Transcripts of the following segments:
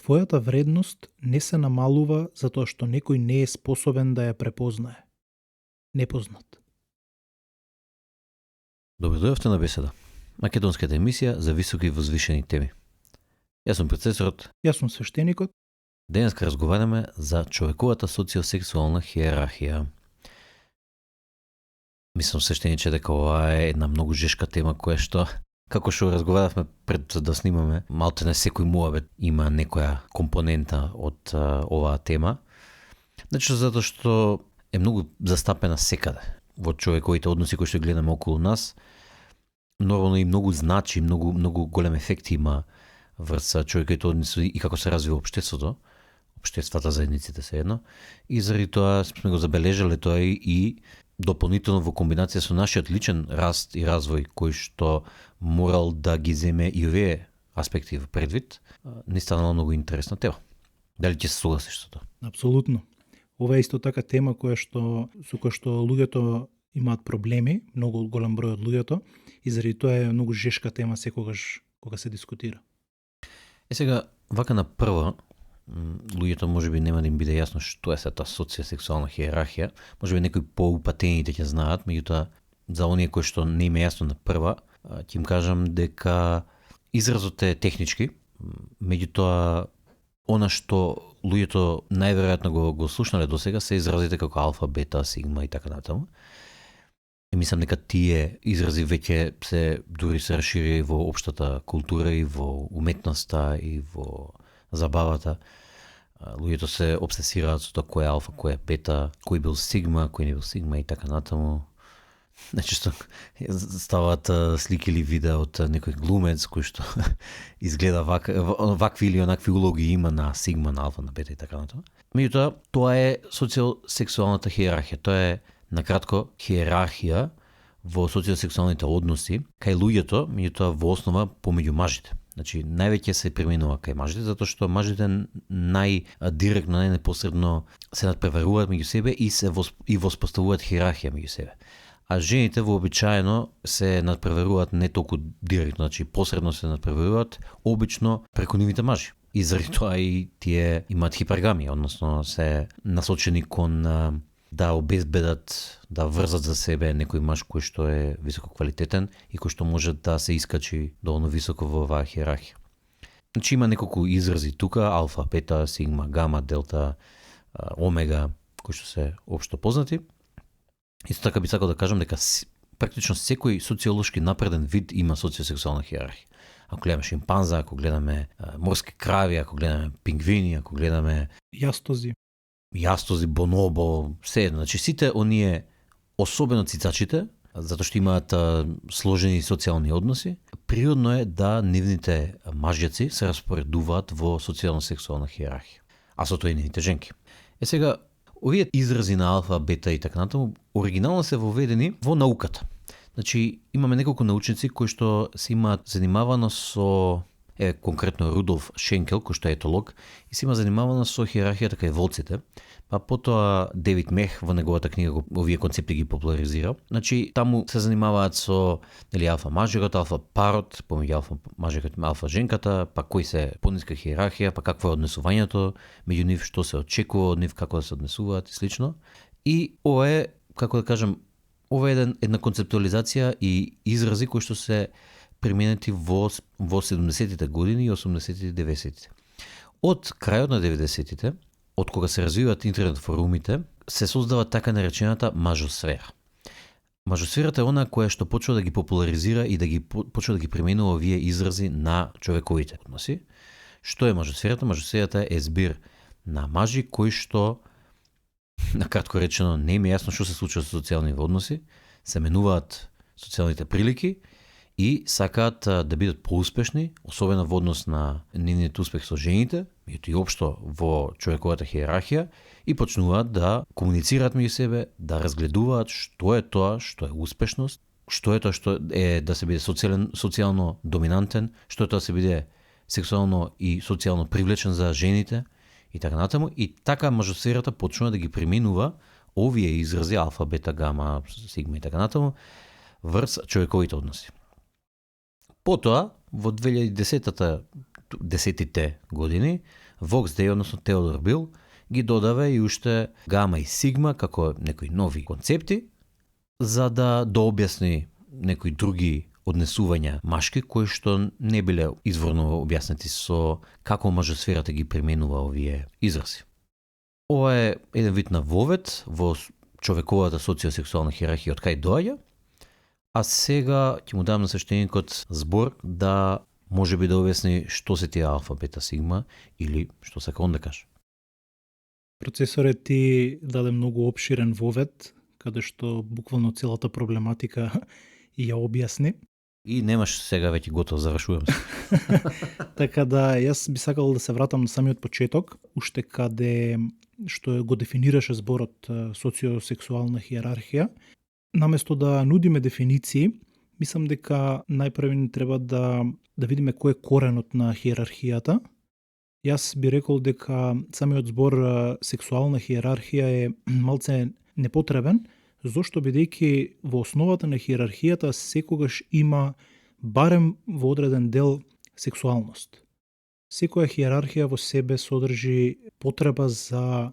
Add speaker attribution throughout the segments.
Speaker 1: Твојата вредност не се намалува затоа што некој не е способен да ја препознае. Непознат.
Speaker 2: Добродојавте на Беседа, македонската емисија за високи и возвишени теми. Јас сум процесорот.
Speaker 1: Јас сум свештеникот.
Speaker 2: Денеска разговараме за човековата социосексуална хиерархија. Мислам, свештениче, дека ова е една многу жешка тема која што, како што разговаравме пред да снимаме, малтене секој муабет има некоја компонента од оваа тема. Значи, затоа што е многу застапена секаде во човековите односи кои што гледаме околу нас. Нормално и многу значи, многу голем ефект има врз човековите односи и како се развива општествата, заедниците се едно. И заради тоа сме го забележале тоа и дополнително во комбинација со нашиот личен раст и развој кој што морал да ги земе и овие аспекти во предвид, не станала многу интересна тема. Дали ќе се согласиш со тоа?
Speaker 1: Апсолутно. Ова е исто така тема со која што луѓето имаат проблеми, многу голем број од луѓето, и заради тоа е многу жешка тема секогаш кога се дискутира.
Speaker 2: Сега, вака на прва, луѓето можеби нема да им биде јасно што е се таа социосексуална хиерархија, можеби некои поупатените ќе знаат, меѓутоа за оние кои што не им е јасно на прва, ќе им кажам дека изразот е технички, меѓутоа она што луѓето најверојатно го слушнале досега се изразите како алфа, бета, сигма и така натаму. И мислам дека тие изрази веќе дури се расшири во општата култура и во уметноста и во забавата. Луѓето се обсесираат со тоа кој е алфа, кој е бета, кој бил сигма, кој не бил сигма и така натаму. Значи што ставаат слики или видеа од некој глумец кој што изгледа вакви или онакви улоги има на сигма, на алфа, на бета и така натаму. Меѓутоа, тоа е социосексуалната хиерархија. Тоа е накратко хиерархија во социосексуалните односи кај луѓето, меѓутоа во основа помеѓу мажите. Значи, највеќе се применува кај мажите, затоа што мажите најдиректно, најнепосредно се надпреваруваат меѓу себе и воспоставуваат хиерархија меѓу себе. А жените вообичаено се надпреваруваат не толку директно, значи посредно се надпреваруваат, обично преку нивните мажи. И заради тоа и тие имаат хипергамија, односно се насочени кон да обезбедат, да врзат за себе некој маж кој што е високо квалитетен и кој што може да се искачи доволно високо во оваа хиерархија. Значи има неколку изрази тука, алфа, бета, сигма, гама, делта, омега, кои што се општо познати. Исто така би сакал да кажам дека практично секој социолошки напреден вид има социосексуална хиерархија. Ако гледаме шимпанза, ако гледаме морски крави, ако гледаме пингвини, ако гледаме јастози, бонобо, се едно. Значи сите оние, особено цицачите, затоа што имаат сложени социјални односи, природно е да нивните мажјаци се распоредуваат во социјално-сексуална хиерархија, а со тоа и нивните женки. Сега, овие изрази на алфа, бета и така натаму, оригинално се воведени во науката. Значи, имаме неколку научници кои што се имаат занимавано со конкретно Рудолф Шенкел, кој што е етолог, и се има занимавано со хиерархијата кај волците, па потоа Девид Мех во неговата книга овие концепти ги популаризира. Значи, таму се занимаваат со алфа мажерот, алфа парот, помеѓу алфа мажерот и алфа женката, па кои се пониска хиерархија, па какво е однесувањето меѓу нив, што се очекува од нив, како да се однесуваат и слично. И ова е, како да кажам, ова е една концептуализација и изрази кои што се применети во 70-тите години и 80-тите и 90-тите. Од крајот на 90-тите, од кога се развиваат интернет форумите, се создава така наречената мажосфера. Мажосферата е она која што почва да ги популаризира и да ги почва да ги применува овие изрази на човековите односи. Што е мажосферата? Мажосферата е збир на мажи кои што, накратко речено, не им е јасно што се случува со социјални односи, се менуваат социјалните прилики и сакаат да бидат поуспешни, особено во однос на нивниот успех со жените, и општо во човековата хиерархија, и почнуваат да комуницираат меѓу себе, да разгледуваат што е тоа што е успешност, што е тоа што е да се биде социјално доминантен, што е тоа да се биде сексуално и социјално привлечен за жените и така натаму. И така мажосферата почнува да ги применува овие изрази алфа, бета, гама, сигма и така натаму врз човековите односи. Потоа, во 2010-та десетите години, Вокс Дей, односно Теодор Бил, ги додаве и уште гама и сигма како некои нови концепти, за да дообјасни некои други однесувања машки кои што не биле изворно објаснети со како мажосферата ги применува овие изрази. Ова е еден вид на вовед во човековата социосексуална хиерархија од кај доаѓа, а сега ќе му дам на свештеникот збор да може би да објасни што се тие алфа, бета, сигма или што сака он да каже.
Speaker 1: Процесорот ти даде многу опширен вовед, каде што буквално целата проблематика ја објасни.
Speaker 2: И немаш сега веќе готово, завршувам се.
Speaker 1: Така да, јас би сакал да се вратам на самиот почеток, уште каде што го дефинираше зборот социосексуална хиерархија. Наместо да нудиме дефиниции, мислам дека најпрво треба да видиме кој е коренот на хиерархијата. Јас би рекол дека самиот збор сексуална хиерархија е малце непотребен, зошто бидејќи во основата на хиерархијата секогаш има барем во одреден дел сексуалност. Секоја хиерархија во себе содржи потреба за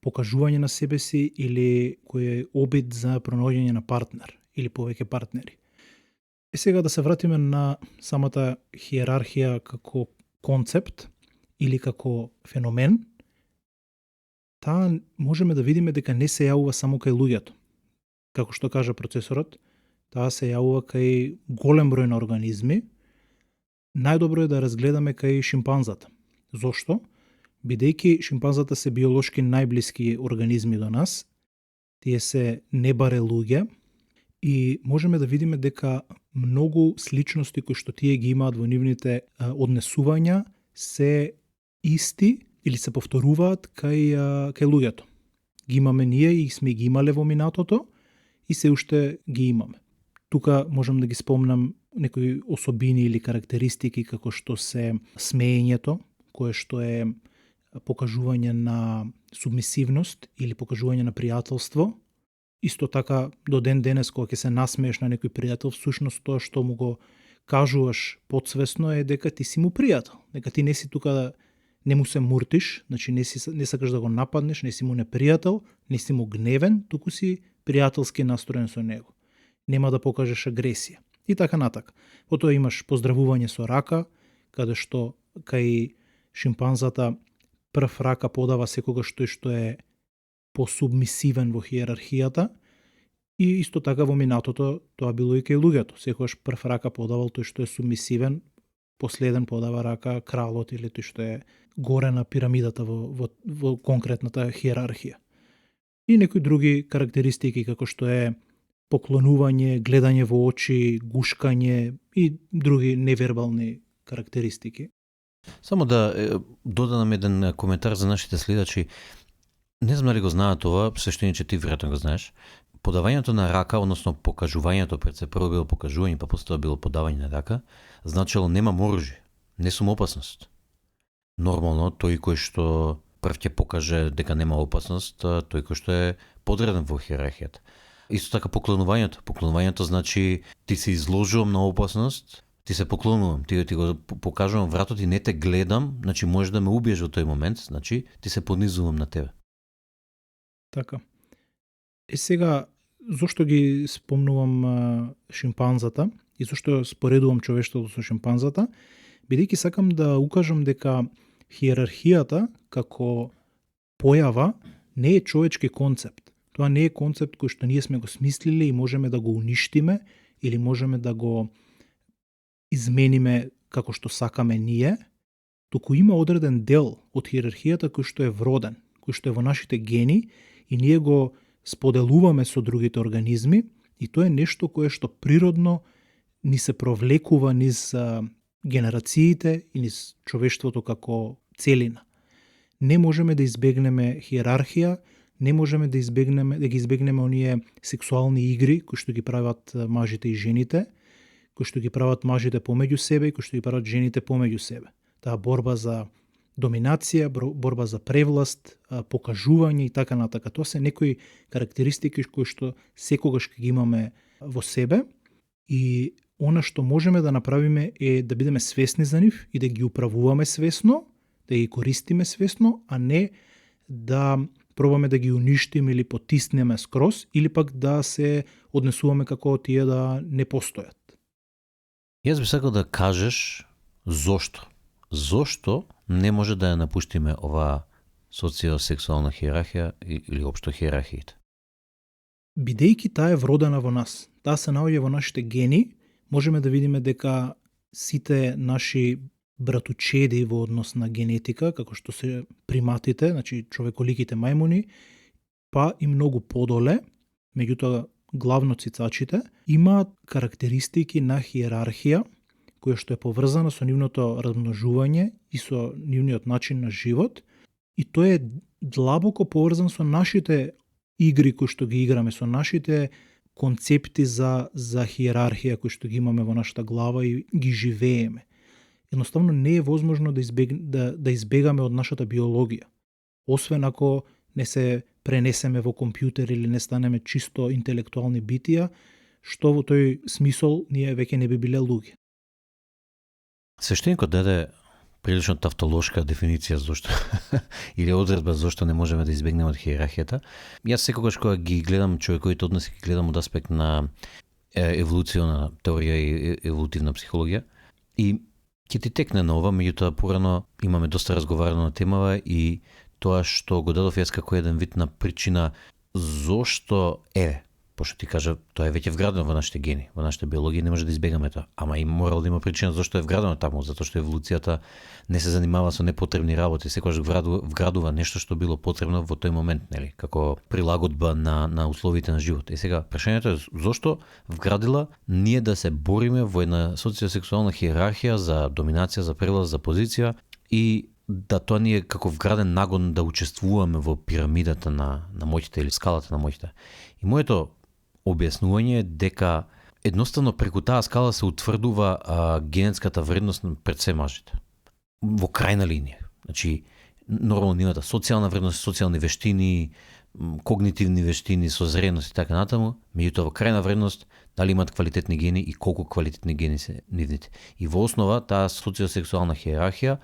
Speaker 1: покажување на себе си или кој е обид за пронаоѓање на партнер или повеќе партнери. Сега да се вратиме на самата хиерархија како концепт или како феномен. Таа можеме да видиме дека не се јавува само кај луѓето. Како што кажа процесорот, таа се јавува кај голем број на организми. Најдобро е да разгледаме кај шимпанзата. Зошто? Бидејќи шимпанзата се биолошки најблиски организми до нас, тие се небаре луѓе и можеме да видиме дека многу сличности кои што тие ги имаат во нивните однесувања се исти или се повторуваат кај луѓето. Ги имаме ние и сме ги имале во минатото и се уште ги имаме. Тука можам да ги спомнам некои особини или карактеристики како што се смеењето, кое што е покажување на субмисивност или покажување на пријателство. Исто така до ден денес кога ќе се насмееш на некој пријател, всушност тоа што му го кажуваш подсвесно е дека ти си му пријател, дека ти не си тука да не му се муртиш, значи не сакаш да го нападнеш, не си му непријател, не си му гневен, туку си пријателски настроен со него. Нема да покажеш агресија. И така натака. Потоа имаш поздравување со рака, каде што кај шимпанзата прв рака подава секогаш тој што е посубмисивен во хиерархијата, и исто така во минатото тоа било и кај луѓето. Секогаш прв рака подавал тој што е субмисивен, последен подава рака кралот или тој што е горе на пирамидата во конкретната хиерархија. И некои други карактеристики како што е поклонување, гледање во очи, гушкање и други невербални карактеристики.
Speaker 2: Само да додадам еден коментар за нашите следачи. Не знам дали го знаат ова, свештениче ти веројатно го знаеш. Подавањето на рака, односно покажувањето, пред се прво било покажување, па после тоа било подавање на рака, значило немам оружје, не сум опасност. Нормално, тој кој што прв ќе покаже дека нема опасност, тој кој што е подреден во хиерархијата. Исто така поклонувањето. Поклонувањето значи ти се изложувам на опасност, ти се поклонувам, ти го покажувам вратот и не те гледам, значи можеш да ме убиеш во тој момент, значи ти се понизувам на тебе.
Speaker 1: Така. Сега, зошто ги спомнувам шимпанзата и зошто споредувам човештвото со шимпанзата? Бидејќи сакам да укажам дека хиерархијата како појава не е човечки концепт. Тоа не е концепт кој што ние сме го смислили и можеме да го уништиме или можеме да го измениме како што сакаме ние, туку има одреден дел од хиерархијата кој што е вроден, кој што е во нашите гени и ние го споделуваме со другите организми и тоа е нешто кое што природно ни се провлекува низ генерациите и низ човештвото како целина. Не можеме да избегнеме хиерархија, не можеме да ги избегнеме оние сексуални игри кои што ги прават мажите и жените, кои што ги прават мажите помеѓу себе и кои што ги прават жените помеѓу себе. Таа борба за доминација, борба за превласт, покажување и така натака. Тоа се некои карактеристики кои што секогаш ќе ги имаме во себе и Она што можеме да направиме е да бидеме свесни за нив и да ги управуваме свесно, да ги користиме свесно, а не да пробаме да ги уништиме или потиснеме скроз, или пак да се однесуваме како тие да не постојат.
Speaker 2: Јас би сакал да кажеш зошто. Зошто не може да ја напуштиме оваа социосексуална хиерархија или општо хиерархиите?
Speaker 1: Бидејќи таа е вродена во нас, таа се наоѓа во нашите гени, можеме да видиме дека сите наши братучеди во однос на генетика, како што се приматите, значи човеколиките мајмуни, па и многу подоле, меѓутоа главно цицачите, имаат карактеристики на хиерархија, која што е поврзана со нивното размножување и со нивниот начин на живот, и тој е длабоко поврзан со нашите игри кои што ги играме, со нашите концепти за хиерархија кои што ги имаме во нашата глава и ги живееме. Едноставно не е возможно да избегаме од нашата биологија, освен ако не се пренесеме во компјутер или не станеме чисто интелектуални битија, што во тој смисол ние веќе не би биле луѓе.
Speaker 2: Свештеникот даде прилично тавтолошка дефиниција зошто или одредба зошто не можеме да избегнеме од хиерархијата. Јас секогаш кога ги гледам човековите односи, ги гледам од аспект на еволуциона теорија и еволутивна психологија и ќе ти текне на ова, меѓутоа порано имаме доста разговарано на темава и тоа што го дадов јас како еден вид на причина зошто пошто ти кажа, тоа е веќе вградено во нашите гени, во нашата биологија, не може да избегаме тоа. Ама и морал да има причина зошто е вградено таму, затоа што еволуцијата не се занимава со непотребни работи, секогаш вградува нешто што било потребно во тој момент, нели, како прилагодба на условите на живот. И сега прашањето е зошто вградила ние да се бориме во една социосексуална хиерархија за доминација, за превласт, за позиција и да тоа ни е како вграден нагон да учествуваме во пирамидата на моќите или скалата на моќите. И моето објаснување е дека едноставно преку таа скала се утврдува генетската вредност пред се мажите. Во крајна линија. Значи, нормално имате социјална вредност, социјални вештини, когнитивни вештини, созреност и така натаму, меѓутоа во крајна вредност дали имаат квалитетни гени и колку квалитетни гени се нивните. И во основа таа социосексуална хиерархија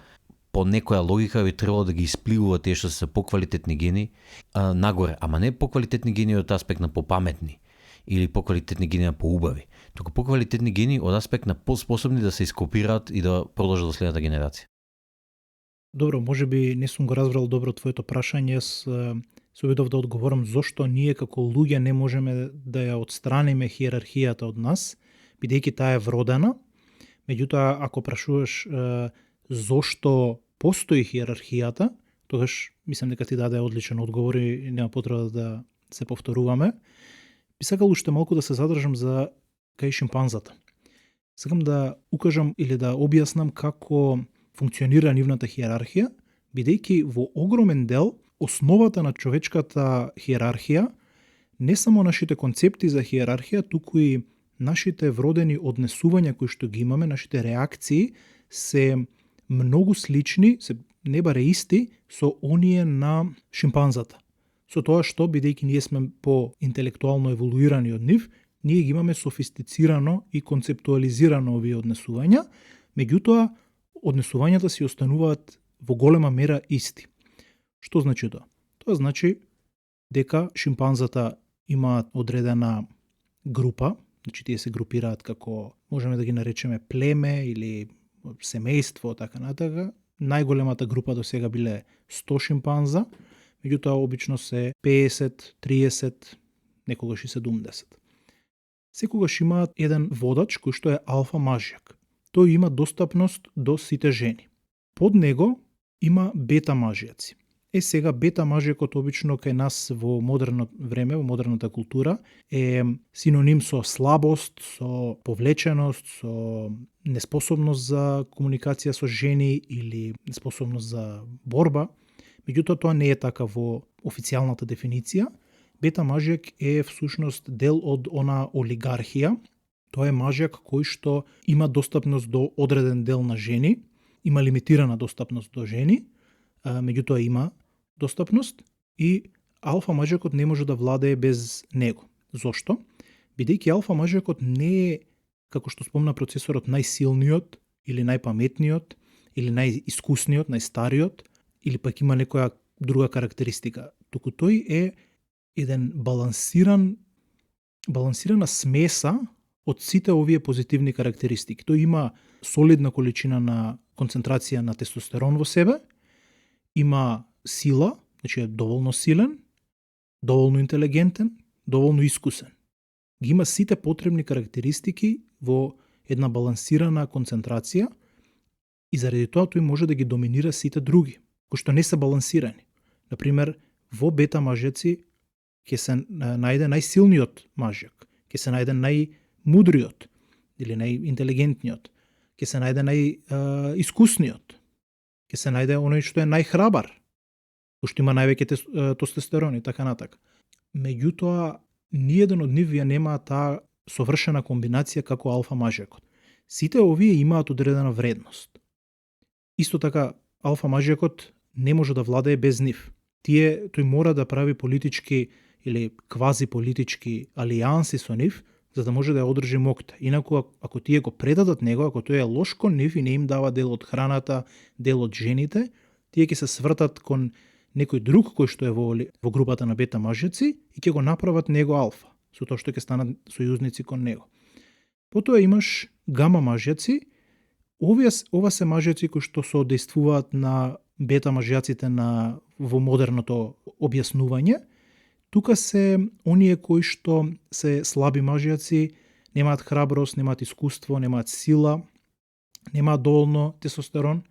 Speaker 2: по некоја логика би требало да ги испливува тие што се поквалитетни гени нагоре, ама не поквалитетни гени од аспект на попаметни или поквалитетни гени на поубави, туку поквалитетни гени од аспект на поспособни да се ископираат и да продолжат до следната генерација.
Speaker 1: Добро, можеби не сум го разбрал добро твоето прашање, јас се обидов да одговорам зошто ние како луѓе не можеме да ја отстраниме хиерархијата од нас, бидејќи таа е вродена. Меѓутоа, ако прашуваш зошто постои хиерархијата, тогаш мислам дека ти даде одличен одговор и нема потреба да се повторуваме. Би сакал уште малку да се задржам за кај шимпанзата. Сакам да укажам или да објаснам како функционира нивната хиерархија, бидејќи во огромен дел основата на човечката хиерархија не само нашите концепти за хиерархија, туку и нашите вродени однесувања кои што ги имаме, нашите реакции се многу слични, се не баре исти со оние на шимпанзата. Со тоа што, бидејќи ние сме по-интелектуално еволуирани од нив, ние ги имаме софистицирано и концептуализирано овие однесувања, меѓутоа однесувањата си остануваат во голема мера исти. Што значи тоа? Тоа значи дека шимпанзата имаат одредена група, значи тие се групираат како, можеме да ги наречеме племе или семејство, така натака. Најголемата група до сега биле 100 шимпанза, меѓутоа обично се 50, 30, некогаш и 70. Секогаш имаат еден водач кој што е алфа мажјак. Тој има достапност до сите жени. Под него има бета мажјаци. Сега бета мажјакот обично кај нас во модерно време, во модерната култура е синоним со слабост, со повлеченост, со неспособност за комуникација со жени или неспособност за борба. Меѓутоа тоа не е така во официјалната дефиниција. Бета мажјак е всушност дел од она олигархија. Тоа е мажјак кој што има достапност до одреден дел на жени, има лимитирана достапност до жени, меѓутоа има достапност и алфа мажјакот не може да владее без него. Зошто? Бидејќи алфа мажјакот не е како што спомна процесорот, најсилниот или најпаметниот или најискусниот, најстариот, или пак има некоја друга карактеристика. Туку тој е еден балансирана смеса од сите овие позитивни карактеристики. Тој има солидна количина на концентрација на тестостерон во себе, има сила, значи е доволно силен, доволно интелигентен, доволно искусен. Ги има сите потребни карактеристики во една балансирана концентрација и заради тоа тој може да ги доминира сите други, кои што не се балансирани. Например, во бета мажјаци ќе се најде најсилниот мажјак, ќе се најде најмудриот или најинтелигентниот, ќе се најде најискусниот, ќе се најде оној што е најхрабар, кој што има највеќе тестостерон и така натака. Меѓутоа, ниеден од нив ја немаа таа совршена комбинација како алфа мажјакот. Сите овие имаат одредена вредност. Исто така, алфа мажјакот не може да владее без нив. Тој мора да прави политички или квази политички алијанси со нив, за да може да ја одржи моќта. Инаку, ако тие го предадат него, ако тој е лош кон нив и не им дава дел од храната, дел од жените, тие ќе се свртат кон некој друг кој што е во групата на бета мажјаци и ќе го направат него алфа, со тоа што ќе станат сојузници кон него. Потоа имаш гама мажјаци. Ова се мажјаци кои што соодействуваат на бета мажјаците во модерното објаснување. Тука се оние кои што се слаби мажјаци, немаат храброст, немаат искуство, немаат сила, немаат доволно тестостерон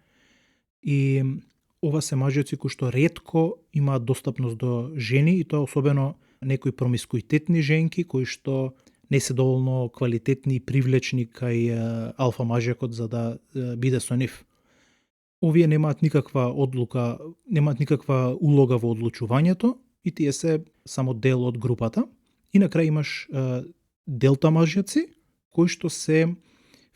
Speaker 1: и ова се мажјаци кои што ретко имаат достапност до жени и тоа особено некои промискуитетни женки кои што не се доволно квалитетни и привлечни кај алфа мажјакот за да биде со нив. Овие немаат никаква одлука, немаат никаква улога во одлучувањето и тие се само дел од групата. И на крај имаш делта мажјаци, кои што се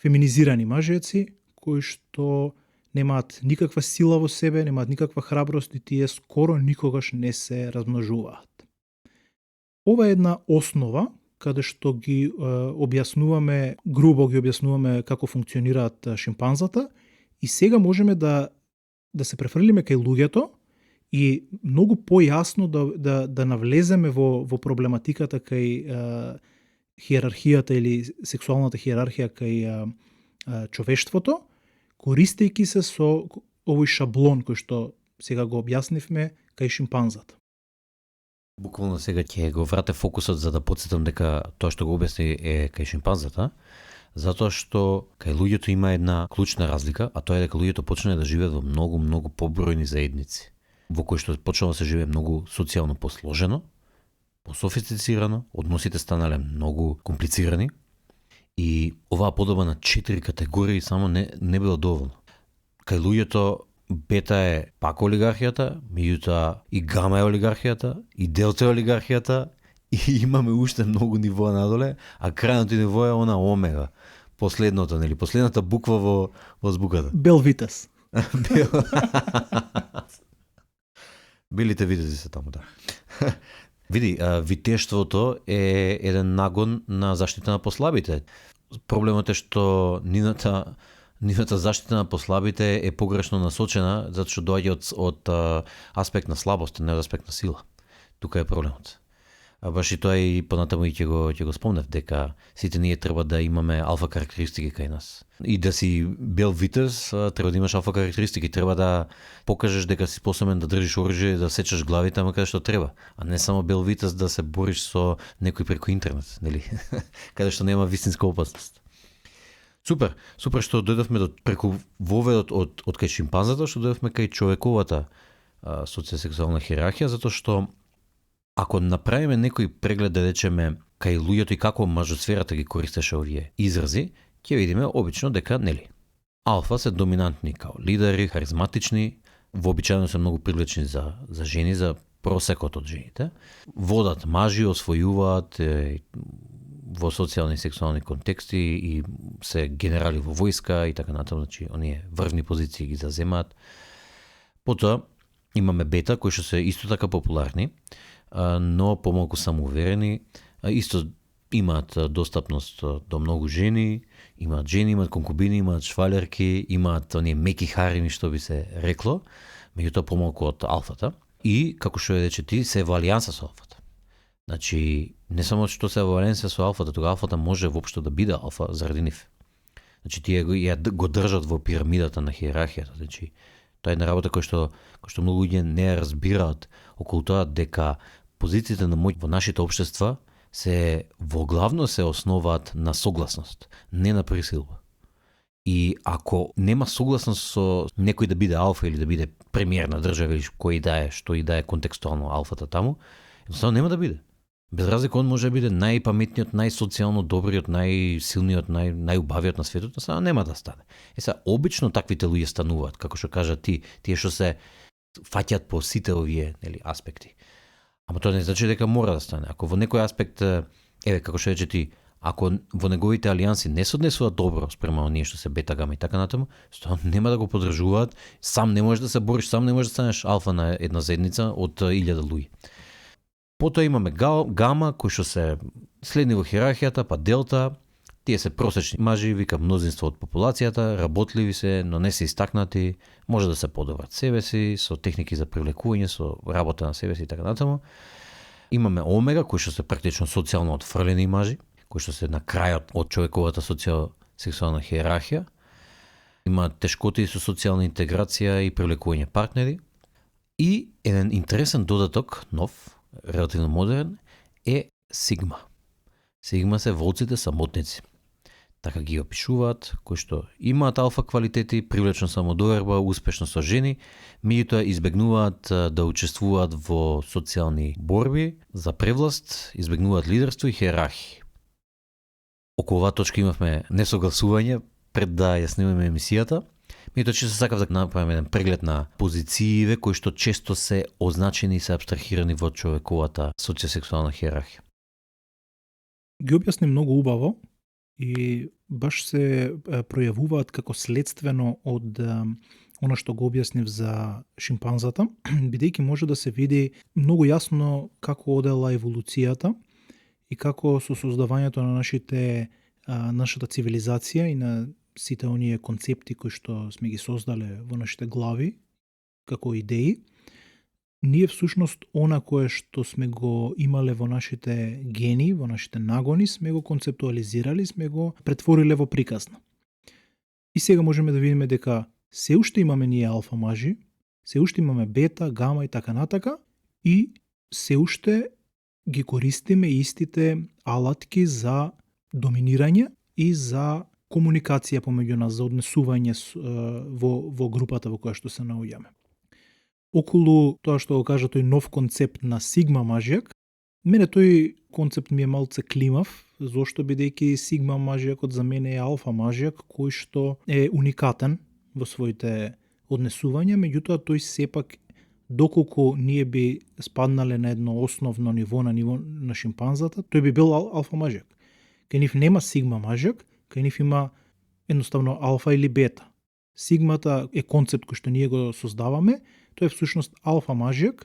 Speaker 1: феминизирани мажјаци, кои што немаат никаква сила во себе, немаат никаква храброст и тие скоро никогаш не се размножуваат. Ова е една основа каде што ги објаснуваме, грубо ги објаснуваме како функционираат шимпанзата и сега можеме да се префрлиме кај луѓето и многу појасно да навлеземе во проблематиката кај хиерархијата или сексуалната хиерархија кај човештвото, користејќи се со овој шаблон кој што сега го објаснивме кај шимпанзата.
Speaker 2: Буквално сега ќе го врате фокусот за да потсетам дека тоа што го објасни е кај шимпанзата, затоа што кај луѓето има една клучна разлика, а тоа е дека луѓето почнале да живеат во многу побројни заедници, во кои што почнало да се живее многу социјално посложено, пософистицирано, односите станале многу комплицирани и оваа подоба на 4 категории само не било доволно. Кај луѓето бета е пак олигархијата, меѓутоа и гама е олигархијата, и делта е олигархијата, и имаме уште многу нивоа надоле, а крајното ниво е она омега, последната буква во збуката.
Speaker 1: Белвитес.
Speaker 2: Белите витези се таму, да. Види, витештвото е еден нагон на заштита на послабите. Проблемот е што нивната заштита на послабите е погрешно насочена, затоа што доаѓа од аспект на слабост, не од аспект на сила. Тука е проблемот. А баш и тоа и понатаму и ќе го спомнев, дека сите ние треба да имаме алфа карактеристики кај нас. И да си бел витез, треба да имаш алфа карактеристики, треба да покажеш дека си способен да држиш оружје и да сечеш глави таму каде што треба, а не само бел витез да се бориш со некој преку интернет, нели? Каде што нема вистинска опасност. Супер што дојдовме преку воведот од кај шимпанзата, што дојдовме кај човековата социосексуална хиерархија, затоа што ако направиме некој преглед, да речеме, кај луѓето и како мажосферата ги користеше овие изрази, ќе видиме обично дека, нели, алфа се доминантни као лидери, харизматични, вообичаено се многу привлечни за жени, за просекот од жените, водат мажи, освојуваат во социјални и сексуални контексти и се генерали во војска и така натаму, значи оние врвни позиции ги заземаат. Потоа имаме бета кои што се исто така популарни, но помалку самоуверени, исто имаат достапност до многу жени, имаат конкубини, имаат швалерки, имаат оние меки харими што би се рекло, меѓутоа помалку од алфата. И како што рече ти, се во алијанса со алфата. Значи, не само што се во алијанса со алфата, тога алфата може воопшто да биде алфа заради нив. Значи, тие го држат во пирамидата на хиерархијата. Значи, тоа е една работа која што многу луѓе не ја разбираат околу тоа дека позициите на моќ во нашите општества се воглавно се основаат на согласност, не на присилба. И ако нема согласност со некој да биде алфа или да биде премиер на држава или кој да е, што и да е контекстуално алфата таму, едноставно нема да биде. Без разлика, он може да биде најпаметниот, најсоцијално добриот, најсилниот, најубавиот на светот, но сега нема да стане. Сега, обично таквите луѓе стануваат, како што кажа ти, тие што се фаќаат по сите овие аспекти. Ама тоа не значи дека мора да стане. Ако во некој аспект, како што рече ти, ако во неговите алијанси не се однесуваат добро спрема оние што се бета, гама и така натаму, тоа нема да го поддржуваат, сам не можеш да се бориш, сам не можеш да станеш алфа на една заедница од 1000 луѓе. Потоа имаме гама, кои што се следни во хиерархијата, па делта, тие се просечни мажи, вика мнозинство од популацијата, работливи се, но не се истакнати, може да се подобрат себе си, со техники за привлекување, со работа на себе си и така натаму. Имаме омега, кои што се практично социјално отфрлени мажи, кои што се на крајот од човековата социјал-сексуална хиерархија. Имаат тешкоти со социјална интеграција и привлекување партнери. И еден интересен додаток, нов, релативно модерен, е сигма. Сигма се волците самотници. Така ги опишуваат, кои што имаат алфа квалитети, привлечна самодоверба, успешно со жени, меѓутоа избегнуваат да учествуваат во социјални борби за превласт, избегнуваат лидерство и хиерархија. Околу оваа точка имавме несогласување пред да ја снимаме емисијата. Меѓутоа че се сакав да направиме еден преглед на позициите кои што често се означени и се абстрахирани во човековата социосексуална хиерархија.
Speaker 1: Ги објасни многу убаво и баш се пројавуваат како следствено од она што го објаснив за шимпанзата, бидејќи може да се види многу јасно како одела еволуцијата и како со создавањето на нашата цивилизација и на сите оние концепти кои што сме ги создале во нашите глави како идеи, ние всушност она кое што сме го имале во нашите гени, во нашите нагони, сме го концептуализирали, сме го претвориле во приказна. И сега можеме да видиме дека се уште имаме ние алфа мажи, се уште имаме бета, гама и така натака, и се уште ги користиме истите алатки за доминирање и за комуникација помеѓу нас, за однесување во групата во која што се наоѓаме. Околу тоа што го кажа тој нов концепт на сигма мажјак, мене тој концепт ми е малце климав, зошто бидејќи сигма мажјакот за мене е алфа мажјак кој што е уникатен во своите однесувања, меѓутоа тој сепак, доколку ние би спаднале на едно основно ниво на шимпанзата, тој би бил алфа мажјак. Кај нив нема сигма мажјак, кај нив има едноставно алфа или бета. Сигмата е концепт кој што ние го создаваме, тој е всушност алфа мажјак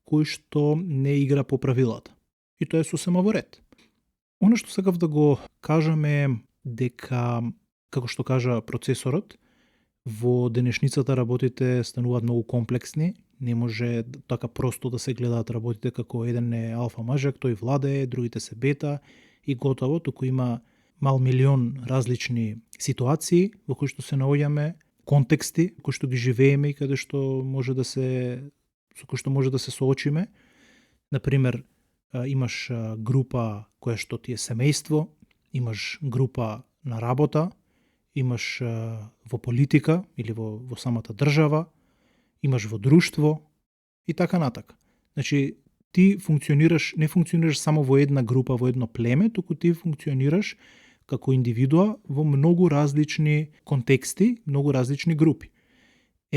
Speaker 1: кој што не игра по правилата. И тоа е сосема во ред. Оно што сакав да го кажам е дека, како што кажа процесорот, во денешницата работите стануваат многу комплексни, не може така просто да се гледаат работите како еден е алфа мажјак, тој владее, другите се бета и готово, туку има мал милион различни ситуации во кои што се наоѓаме, контексти кои што ги живееме и каде што може да се со кои што може да се соочиме. Например, имаш група која што ти е семејство, имаш група на работа, имаш во политика или во самата држава, имаш во друштво и така натака. Значи, ти не функционираш само во една група, во едно племе, туку ти функционираш како индивидуа во многу различни контексти, многу различни групи.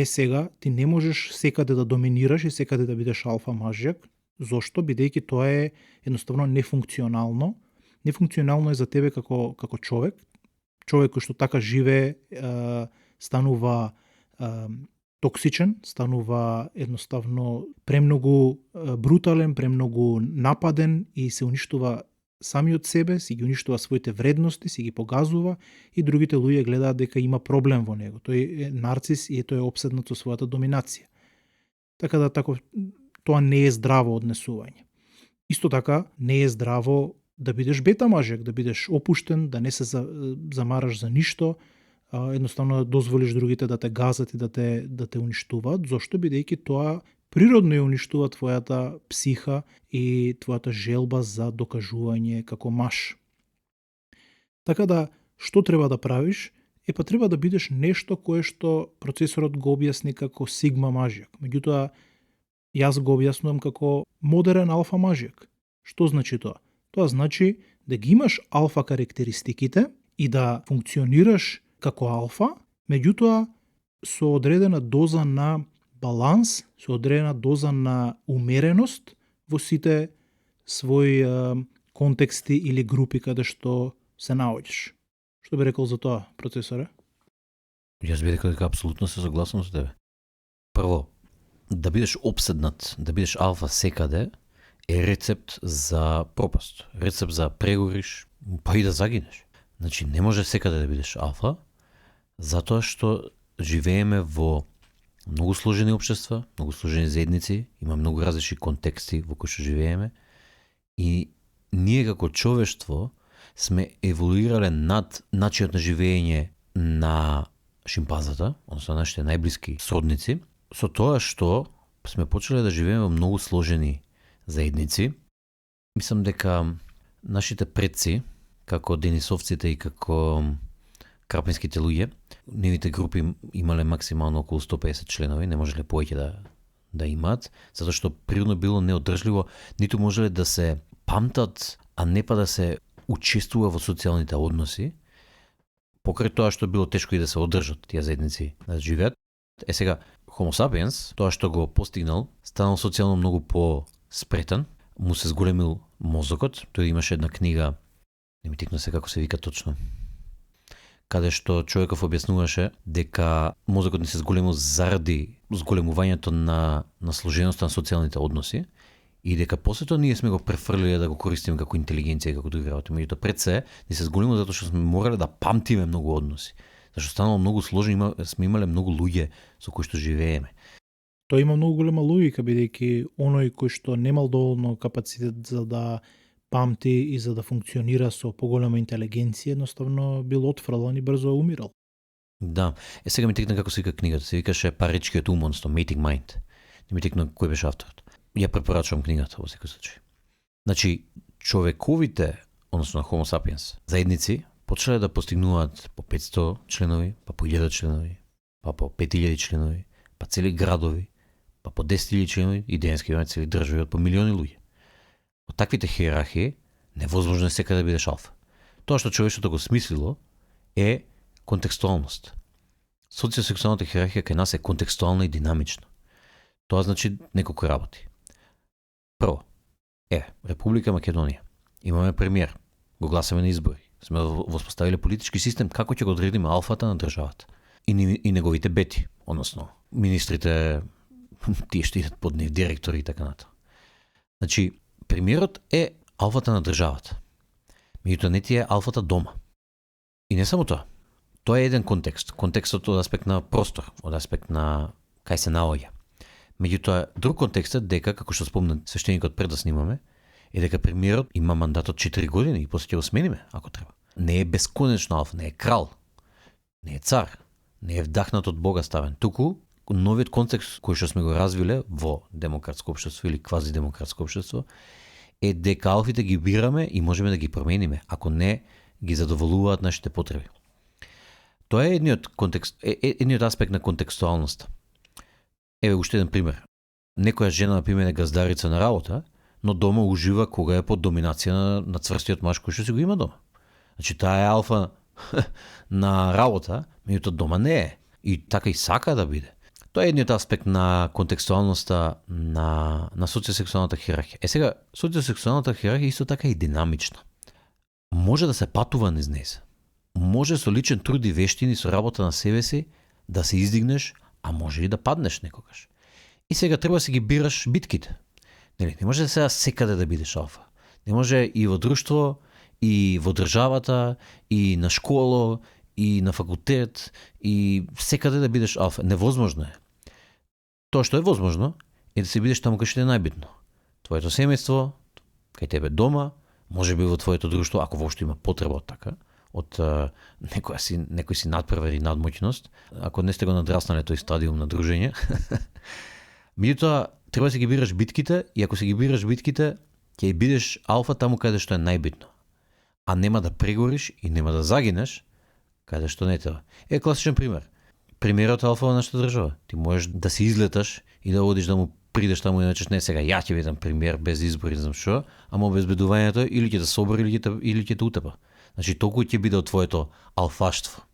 Speaker 1: Сега, ти не можеш секаде да доминираш и секаде да бидеш алфа мажјак. Зошто? Бидејќи тоа е едноставно нефункционално. Нефункционално е за тебе како човек. Човек кој што така живее станува токсичен, станува едноставно премногу брутален, премногу нападен и се уништува самиот себе, си ги уништува своите вредности, си ги погазува и другите луѓе гледаат дека има проблем во него. Тој е нарцис и тој е опседнат со својата доминација. Така да тоа не е здраво однесување. Исто така не е здраво да бидеш бета мажек, да бидеш опуштен, да не се замараш за ништо, едноставно да дозволиш другите да те газат и да те уништуваат. Зошто? Бидејќи тоа природно ја уништува твојата психа и твојата желба за докажување како маж. Така да, што треба да правиш? Треба да бидеш нешто кое што процесорот го објасни како сигма мажјак. Меѓутоа, јас го објаснувам како модерен алфа мажјак. Што значи тоа? Тоа значи да ги имаш алфа карактеристиките и да функционираш како алфа, меѓутоа со одредена доза на баланс, со одредена доза на умереност во сите своји контексти или групи каде што се наоѓаш. Што би рекол за тоа, процесоре?
Speaker 2: Јас би рекол дека апсолутно се согласувам со тебе. Прво, да бидеш обседнат, да бидеш алфа секаде е рецепт за пропаст, рецепт за прегориш, па и да загинеш. Значи, не може секаде да бидеш алфа, затоа што живееме во многу сложени општества, многу сложени заедници, има многу различни контексти во кои што живееме и ние како човештво сме еволуирале над начинот на живење на шимпанзата, односно нашите најблиски сродници, со тоа што сме почеле да живееме во многу сложени заедници. Мислам дека нашите предци, како денисовците и како крапинските луѓе, нивните групи имале максимално околу 150 членови, не можеле повеќе да имаат, затоа што природно било неодржливо, ниту можеле да се памтат, а не па да се учествува во социјалните односи, покрај тоа што било тешко и да се одржат тие заедници да живеат. Сега, Homo sapiens, тоа што го постигнал, станал социјално многу по-спретен, му се зголемил мозокот, тој имаше една книга, не ми текна се како се вика точно, каде што човеков објаснуваше дека мозокот не се зголемил заради зголемувањето на сложеноста на социјалните односи и дека после тоа ние сме го префрлиле да го користиме како интелигенција, како други работи. Меѓутоа пред се не се зголемил затоа што сме морале да памтиме многу односи. Зашто станало многу сложно, сме имале многу луѓе со кои што живееме.
Speaker 1: Тоа има многу голема логика, бидејќи оној кој што немал доволно капацитет за да памти и за да функционира со поголема интелигенција, едноставно бил отфрлан и брзо умирал.
Speaker 2: Да. Сега ми текна како се вика книгата. Се викаше Паречкиот ум, односно Mating Mind. Не ми текна кој беше авторот. Ја препорачувам книгата во секој случај. Значи, човековите, односно Homo sapiens, заедници почнале да постигнуваат по 500 членови, па по 1000 членови, па по 5000 членови, па цели градови, па по 10.000 членови и денеска имаме цели држави од по милиони луѓе. Од таквите хиерархии невозможно е секаде да бидеш алфа. Тоа што човештвото го смислило е контекстуалност. Социосексуалната хиерархија кај нас е контекстуална и динамична. Тоа значи неколку работи. Прво, Република Македонија. Имаме премиер, го гласаме на избори. Сме воспоставиле политички систем како ќе го одредиме алфата на државата. И неговите бети, односно министрите, тие што идат под нив, директори и така натаму. Значи, премиерот е алфата на државата. Меѓутоа не ти е алфата дома. И не само тоа. Тоа е еден контекст. Контекстот од аспект на простор, од аспект на кај се наоѓа. Меѓутоа, друг контекст е дека, како што спомна свештеникот пред да снимаме, е дека премиерот има мандат од 4 години и после ќе го смениме, ако треба. Не е бесконечно алфа, не е крал, не е цар, не е вдахнат од Бога ставен. Туку, новиот контекст кој што сме го развиле во демократско општество или квази-демократско општество е дека алфите ги бираме и можеме да ги промениме, ако не ги задоволуваат нашите потреби. Тоа е едниот аспект на контекстуалноста. Еве уште еден пример. Некоја жена, например, е газдарица на работа, но дома ужива кога е под доминација на цврстиот маж кој што си го има дома. Значи, таа е алфа на работа, меѓутоа дома не е. И така и сака да биде. Тоа е едниот аспект на контекстуалноста на социосексуалната хиерархија. Сега, социосексуалната хиерархија исто така и динамична. Може да се патува низ неја. Може со личен труд и вештини, со работа на себе си, да се издигнеш, а може и да паднеш некогаш. И сега треба да си ги бираш битките. Не може да сега секаде да бидеш алфа. Не може и во друштво, и во државата, и на школо, и на факултет, и секаде да бидеш алфа. Невозможно е. Тоа што е возможно е да се бидеш таму кај што е најбитно. Твоето семејство, кај тебе дома, може би во твоето друштво, ако воопшто има потреба од така, од некој си надпревар и надмоќност, ако не сте го надраснали тој стадиум на дружење. Меѓутоа, треба да си ги бираш битките, и ако си ги бираш битките, ќе бидеш алфа таму каде што е најбитно. А нема да прегориш и нема да загинеш каде што не треба. Класичен пример. Примерот алфа во нашата држава. Ти можеш да се излеташ и да одиш да му придеш таму и да речеш, не сега ја ќе бидам премиер без избори, не знам што, ама обезбедувањето или ќе те собори или ќе те утепа. Значи толку ќе биде од твоето алфаштво.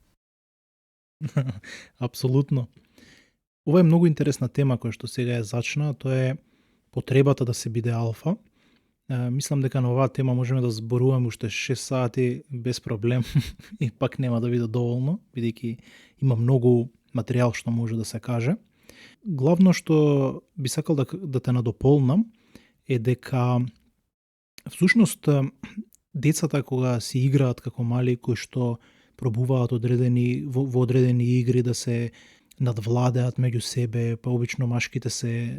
Speaker 1: Апсолутно. Ова е многу интересна тема која што сега е зачна, тоа е потребата да се биде алфа. Мислам дека на оваа тема можеме да зборуваме уште 6 сати без проблем и пак нема да биде доволно, бидејќи има многу материјал што може да се каже. Главно што би сакал да те надополнам е дека всушност децата кога се играат како мали, кои што пробуваат во одредени игри да се надвладеат меѓу себе, па обично машките се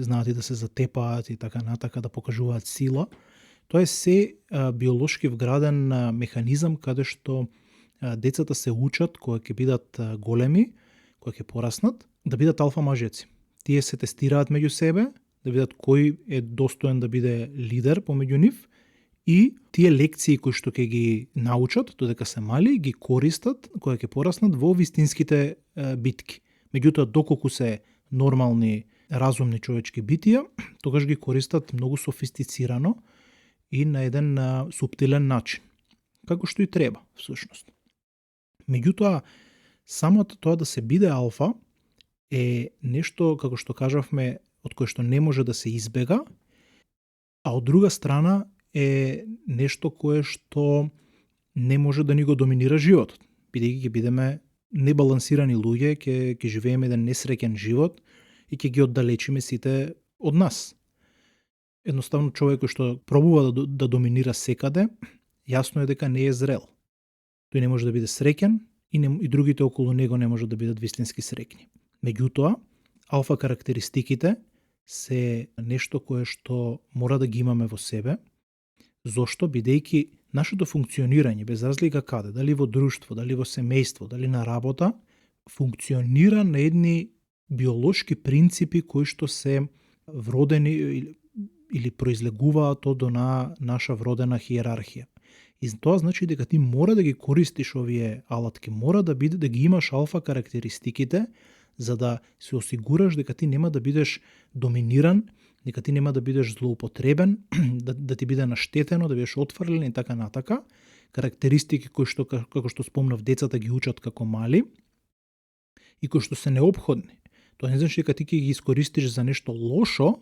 Speaker 1: знаат и да се затепаат и така натака, да покажуваат сила. Тоа е се биолошки вграден механизам каде што децата се учат кога ќе бидат големи, кога ќе пораснат, да бидат алфа мажеци. Тие се тестираат меѓу себе, да видат кој е достоен да биде лидер помеѓу нив и тие лекции кои што ќе ги научат додека се мали, ги користат кога ќе пораснат во вистинските битки. Меѓутоа, доколку се нормални, разумни човечки битија, тогаш ги користат многу софистицирано и на еден суптилен начин. Како што и треба, всушност. Меѓутоа, самото тоа да се биде алфа е нешто, како што кажавме, од кое што не може да се избега, а од друга страна е нешто кое што не може да ни го доминира животот. Бидејќи ќе бидеме небалансирани луѓе, ќе живееме еден несреќен живот и ќе ги оддалечиме сите од нас. Едноставно човек кој што пробува да доминира секаде, јасно е дека не е зрел. Тој не може да биде среќен и другите околу него не може да бидат вистински среќни. Меѓутоа, алфа карактеристиките се нешто кое што мора да ги имаме во себе. Зошто? Бидејќи нашето функционирање, без разлика каде, дали во друштво, дали во семејство, дали на работа, функционира на едни биолошки принципи кои што се вродени или произлегуваат од наша вродена хиерархија. И тоа значи дека ти мора да ги користиш овие алатки, мора да ги имаш алфа карактеристиките, за да се осигураш дека ти нема да бидеш доминиран, дека ти нема да бидеш злоупотребен, да ти биде наштетено, да бидеш отфрлен и така натака. Карактеристики кои што, како што спомнав, децата ги учат како мали и кои што се неопходни. Тоа не значи дека ти ќе ги искористиш за нешто лошо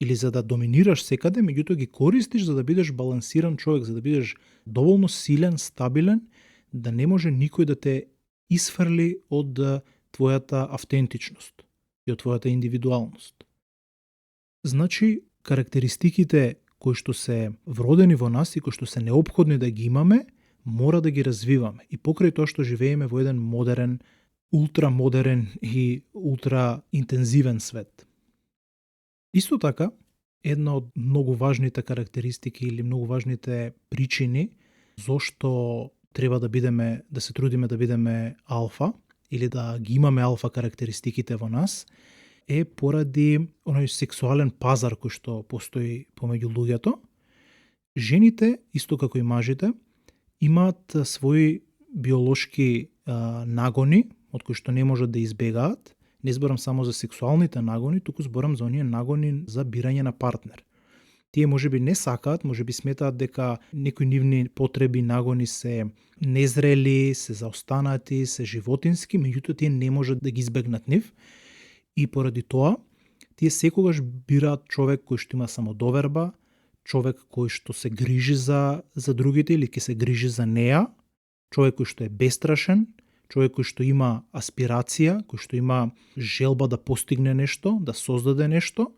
Speaker 1: или за да доминираш секаде, меѓутоа ги користиш за да бидеш балансиран човек, за да бидеш доволно силен, стабилен, да не може никој да те исфрли од твојата автентичност и од твојата индивидуалност. Значи, карактеристиките кои што се вродени во нас и кои што се неопходни да ги имаме, мора да ги развиваме. И покрај тоа што живееме во еден модерен, ултрамодерен и ултраинтензивен свет. Исто така, една од многу важните карактеристики или многу важните причини зошто треба да се трудиме да бидеме алфа или да ги имаме алфа карактеристиките во нас, е поради оној сексуален пазар кој што постои помеѓу луѓето. Жените, исто како и мажите, имаат своји биолошки нагони, од кои што не можат да избегаат. Не зборам само за сексуалните нагони, туку зборам за оние нагони за бирање на партнер. Тие можеби не сакаат, можеби сметаат дека некои нивни потреби, нагони се незрели, се заостанати, се животински, меѓутоа тие не можат да ги избегнат нив. И поради тоа, тие секогаш бираат човек кој што има самодоверба, човек кој што се грижи за другите или ќе се грижи за неа, човек кој што е бестрашен, човек кој што има аспирација, кој што има желба да постигне нешто, да создаде нешто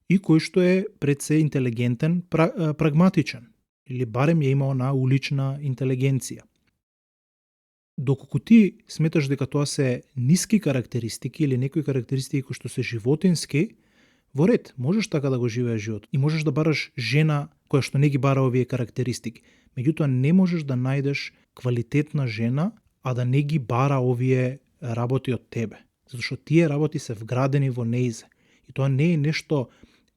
Speaker 1: и кој што е пред се интелигентен, прагматичен, или барем ја имал на улична интелигенција. Доколку ти сметаш дека тоа се ниски карактеристики или некои карактеристики кои што се животински, во ред, можеш така да го живееш живот и можеш да бараш жена која што не ги бара овие карактеристики. Меѓутоа не можеш да најдеш квалитетна жена, а да не ги бара овие работи од тебе. Затоа што тие работи се вградени во нејзе. И тоа не е нешто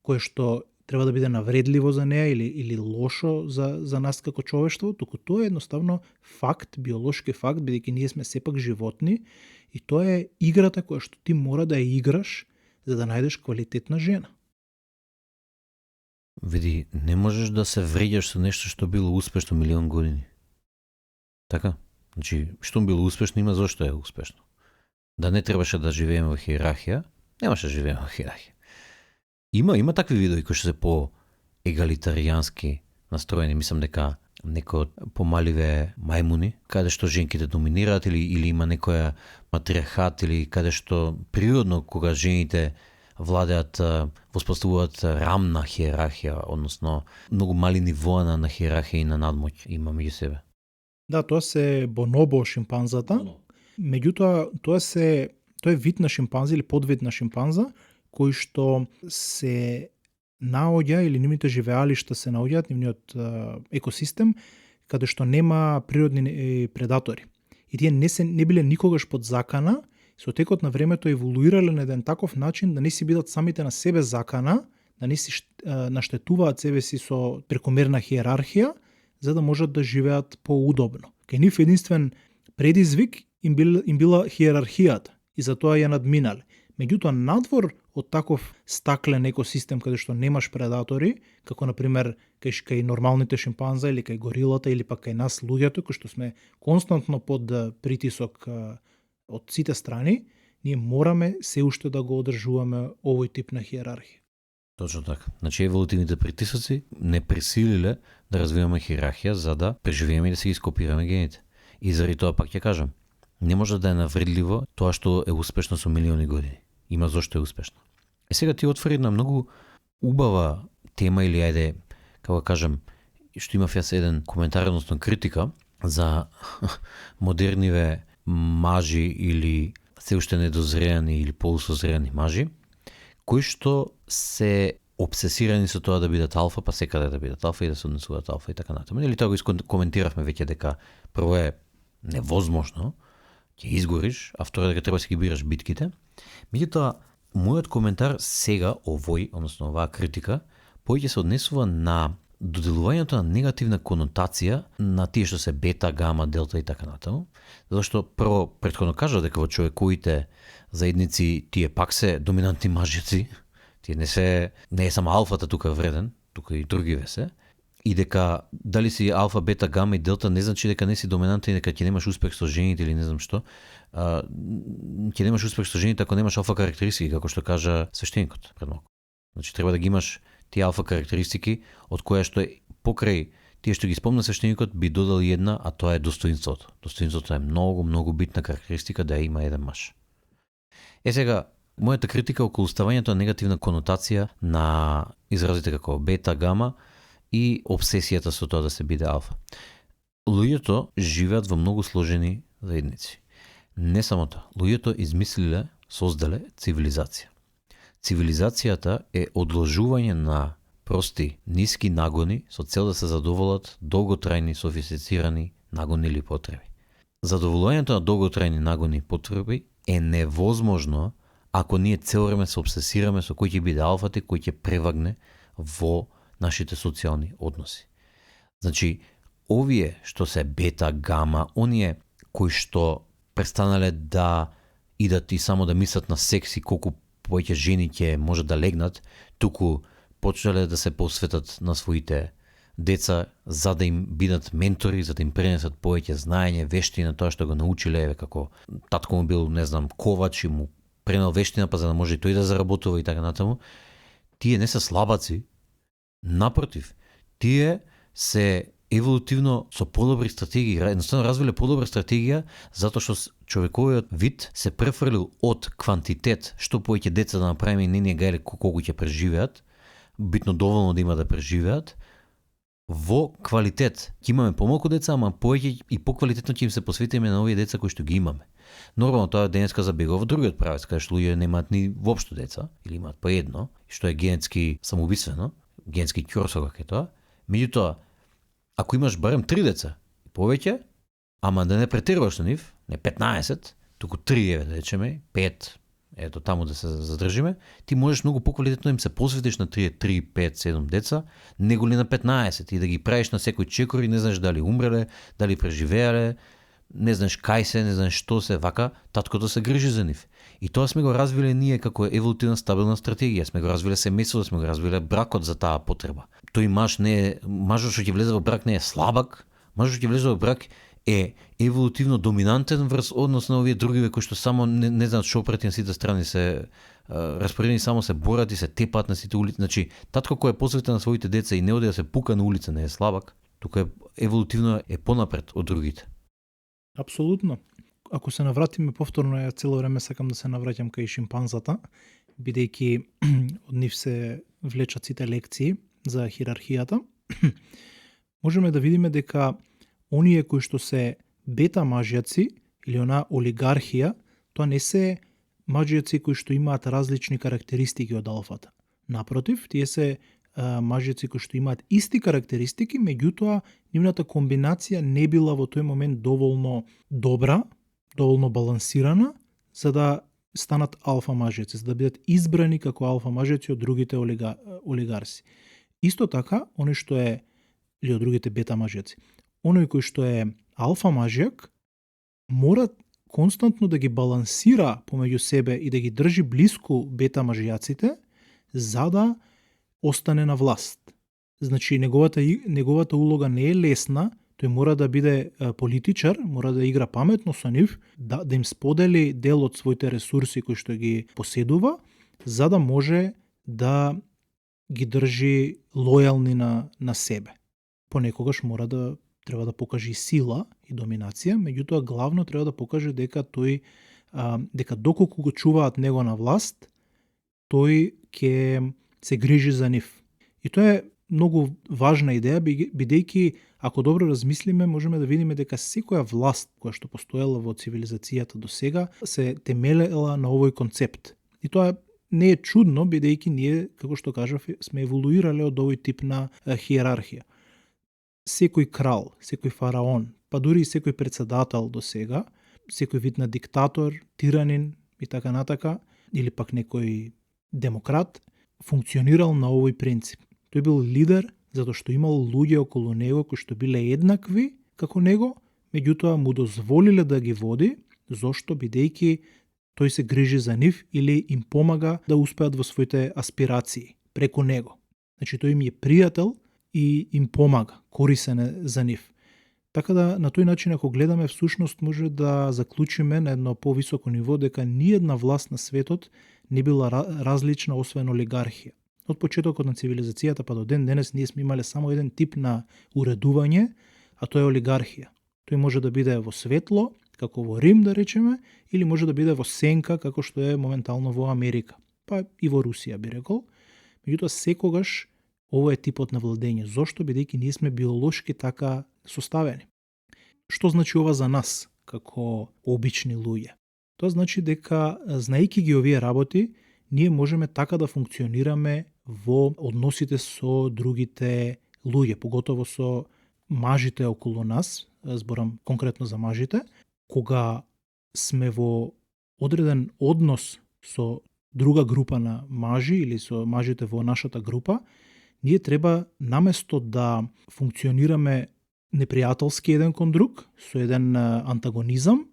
Speaker 1: кое што треба да биде навредливо за неа или лошо за нас како човештво, туку тоа е едноставно факт, биолошки факт, бидејќи ние сме сепак животни и тоа е играта која што ти мора да ја играш за да најдеш квалитетна жена.
Speaker 2: Види, не можеш да се вреѓаш со нешто што било успешно милион години. Така? Значи, што било успешно, има зошто е успешно. Да не требаше да живееме во хиерархија, немаше да живееме во хиерархија. Има такви видови кои што се по-егалитаријански настроени. Мислам дека некои помаливе мајмуни, каде што женките доминираат или има некоја матриархат или каде што природно кога жените владеат, воспоставуваат рамна хиерархија, односно многу мали нивоа на хиерархија и на надмоќ има меѓу себе.
Speaker 1: Да, тоа се бонобо шимпанзата. Меѓутоа тоа е вид на шимпанза или подвид на шимпанза кој што се наоѓа или нивните живеалишта се наоѓаат, нивниот екосистем каде што нема природни предатори. И тие не биле никогаш под закана, со текот на времето еволуирале на еден таков начин да не си бидат самите на себе закана, да не си наштетуваат себе си со прекомерна хиерархија, за да можат да живеат поудобно. Кај нив единствен предизвик им била хиерархијата и затоа ја надминале. Меѓутоа, надвор од таков стаклен екосистем каде што немаш предатори, како например кај нормалните шимпанза или кај горилата или пак кај нас луѓето, кои што сме константно под притисок од сите страни, ние мораме се уште да го одржуваме овој тип на хиерархија.
Speaker 2: Точно така. Значи еволутивните притисоци не присилиле да развиваме хиерархија за да преживееме и да си ги скопираме гените. И заради тоа пак ќе кажам, не може да е навредливо тоа што е успешно со милиони години. Има зошто е успешно. И сега ти отвори една многу убава тема или ајде, како кажам, што имав јас еден коментар, односно критика за модерниве мажи или се уште недозреани или полусозреани мажи, кои што се обсесирани со тоа да бидат алфа, па секаде да бидат алфа и да се однесуваат алфа и така натаму. Или тоа го коментиравме веќе дека прво е невозможно, ќе изгориш, а второ дека треба да си ги бираш битките. Меѓутоа, мојот коментар сега односно оваа критика, поќе се однесува на доделувањето на негативна конотација на тие што се бета, гама, делта и така натаму. Зашто прво претходно кажа дека во човековите заедници тие пак се доминантни мажици, тие не е само алфата тука вреден, тука и другиве се. И дека дали си алфа, бета, гама и делта не значи дека не си доминантен и дека ќе немаш успех со жените или не знам што. Ќе немаш успех со жените ако немаш алфа карактеристики, како што кажа свештеникот пред малку. Значи треба да ги имаш тие алфа карактеристики, од која што покрај тие што ги спомна свештеникот би додал една, а тоа е достоинството. Достоинството е многу битна карактеристика да ја има еден маж. Сега, мојата критика околу ставањето на негативна конотација на изразите како бета, гама и обсесијата со тоа да се биде алфа. Луѓето живеат во многу сложени заедници. Не само тоа, луѓето измислиле, создале цивилизација. Цивилизацијата е одложување на прости, ниски нагони со цел да се задоволат долготрајни, софистицирани нагони или потреби. Задоволувањето на долготрајни нагони и потреби е невозможно ако ние цел време се обсесираме со кој ќе биде алфата и кој ќе превагне во нашите социјални односи. Значи, овие што се бета, гама, оние кои што престанале да идат и само да мислат на секс и колку повеќе жени ќе може да легнат, туку почнале да се посветат на своите деца за да им бидат ментори, за да им пренесат повеќе знаење, вештина, тоа што го научиле, еве како татко му бил, не знам, ковач и му пренел вештина па за да може и тој да заработува и така натаму. Тие не се слабаци, напротив, тие се еволутивно со подобри стратегии, едноставно развиле подобра стратегија, затоа што човековиот вид се префрлил од квантитет, што повеќе деца да направиме и не ни гајле колку ќе преживеат, битно доволно да има да преживеат, во квалитет. Ќе имаме помалку деца, ама повеќе и поквалитетно ќе им се посветиме на овие деца кои што ги имаме. Нормално тоа денеска забегува во другиот правец, каде што луѓе немаат ни воопшто деца, или имаат по едно, што е генетски самоубиствено, генетски ќорсо како е тоа. Меѓутоа, ако имаш барем 3 деца и повеќе, ама да не претеруваш на нив, не 15, туку 3, да речеме, 5, ето таму да се задржиме, ти можеш многу поквалитетно им се посветиш на 3, 5, 7 деца, него ли на 15 и да ги правиш на секој чекор и не знаеш дали умреле, дали преживеале, не знаеш кај се, не знаеш што се, вака, таткото се грижи за нив. И тоа сме го развиле ние како еволутивна стабилна стратегија, сме го развиле семејството, сме го развиле бракот за таа потреба. Тој мажот што ќе влезе во брак не е слабак, мажот што ќе влезе во брак е еволутивно доминантен врз однос на овие другиве кои што само не знаат што прети на сите страни се распоредени, само се борат и се тепаат на сите улици. Значи, татко кој е посветен на своите деца и не оди да се пука на улица не е слабак, тука еволутивно е понапред од другите.
Speaker 1: Апсолутно. Ако се навратиме повторно, ја цело време сакам да се навраќам кај шимпанзата, бидејќи од нив се влечат сите лекции за хирархијата, можеме да видиме дека оние кои што се бета мажјаци или она олигархија, тоа не се мажјаци кои што имаат различни карактеристики од алфата. Напротив, тие се мажјаци кои што имаат исти карактеристики, меѓутоа нивната комбинација не била во тој момент доволно добра, доволно балансирана, за да станат алфа мажјаци, за да бидат избрани како алфа мажјаци од другите олигарси. Исто така, оној што е, или од другите бета мажјаци, оној кој што е алфа мажјак, мора константно да ги балансира помеѓу себе и да ги држи блиску бета мажјаците, за да остане на власт. Значи, неговата улога не е лесна, тој мора да биде политичар, мора да игра паметно со нив, да им сподели дел од своите ресурси кои што ги поседува, за да може да ги држи лојални на себе. Понекогаш треба да покаже сила и доминација, меѓутоа главно треба да покаже дека дека доколку го чуваат него на власт, тој ќе се грижи за нив. И тоа е многу важна идеја, бидејќи ако добро размислиме, можеме да видиме дека секоја власт која што постоела во цивилизацијата до сега се темелела на овој концепт. И тоа не е чудно, бидејќи ние, како што кажав, сме еволуирале од овој тип на хиерархија. Секој крал, секој фараон, па дури и секој председател до сега, секој вид на диктатор, тиранин и така натака, или пак некој демократ, функционирал на овој принцип. Тој бил лидер затоа што имал луѓе околу него кои што биле еднакви како него, меѓутоа му дозволиле да ги води, зошто бидејќи тој се грижи за нив или им помага да успеат во своите аспирации преку него. Значи тој им е пријател и им помага, корисен е за нив. Така да на тој начин ако гледаме всушност може да заклучиме на едно повисоко ниво дека ниедна власт на светот не била различна освен олигархија. Од почетокот на цивилизацијата па до ден денес ние сме имале само еден тип на уредување, а тоа е олигархија. Тој може да биде во светло, како во Рим да речеме, или може да биде во сенка како што е моментално во Америка, па и во Русија би рекол. Меѓутоа секогаш ово е типот на владење. Зошто? Бидејќи ние сме биолошки така составени. Што значи ова за нас како обични луѓе? Тоа значи дека, знаејќи ги овие работи, ние можеме така да функционираме во односите со другите луѓе, поготово со мажите околу нас, зборам конкретно за мажите, кога сме во одреден однос со друга група на мажи или со мажите во нашата група, ние треба наместо да функционираме непријателски еден кон друг, со еден антагонизам,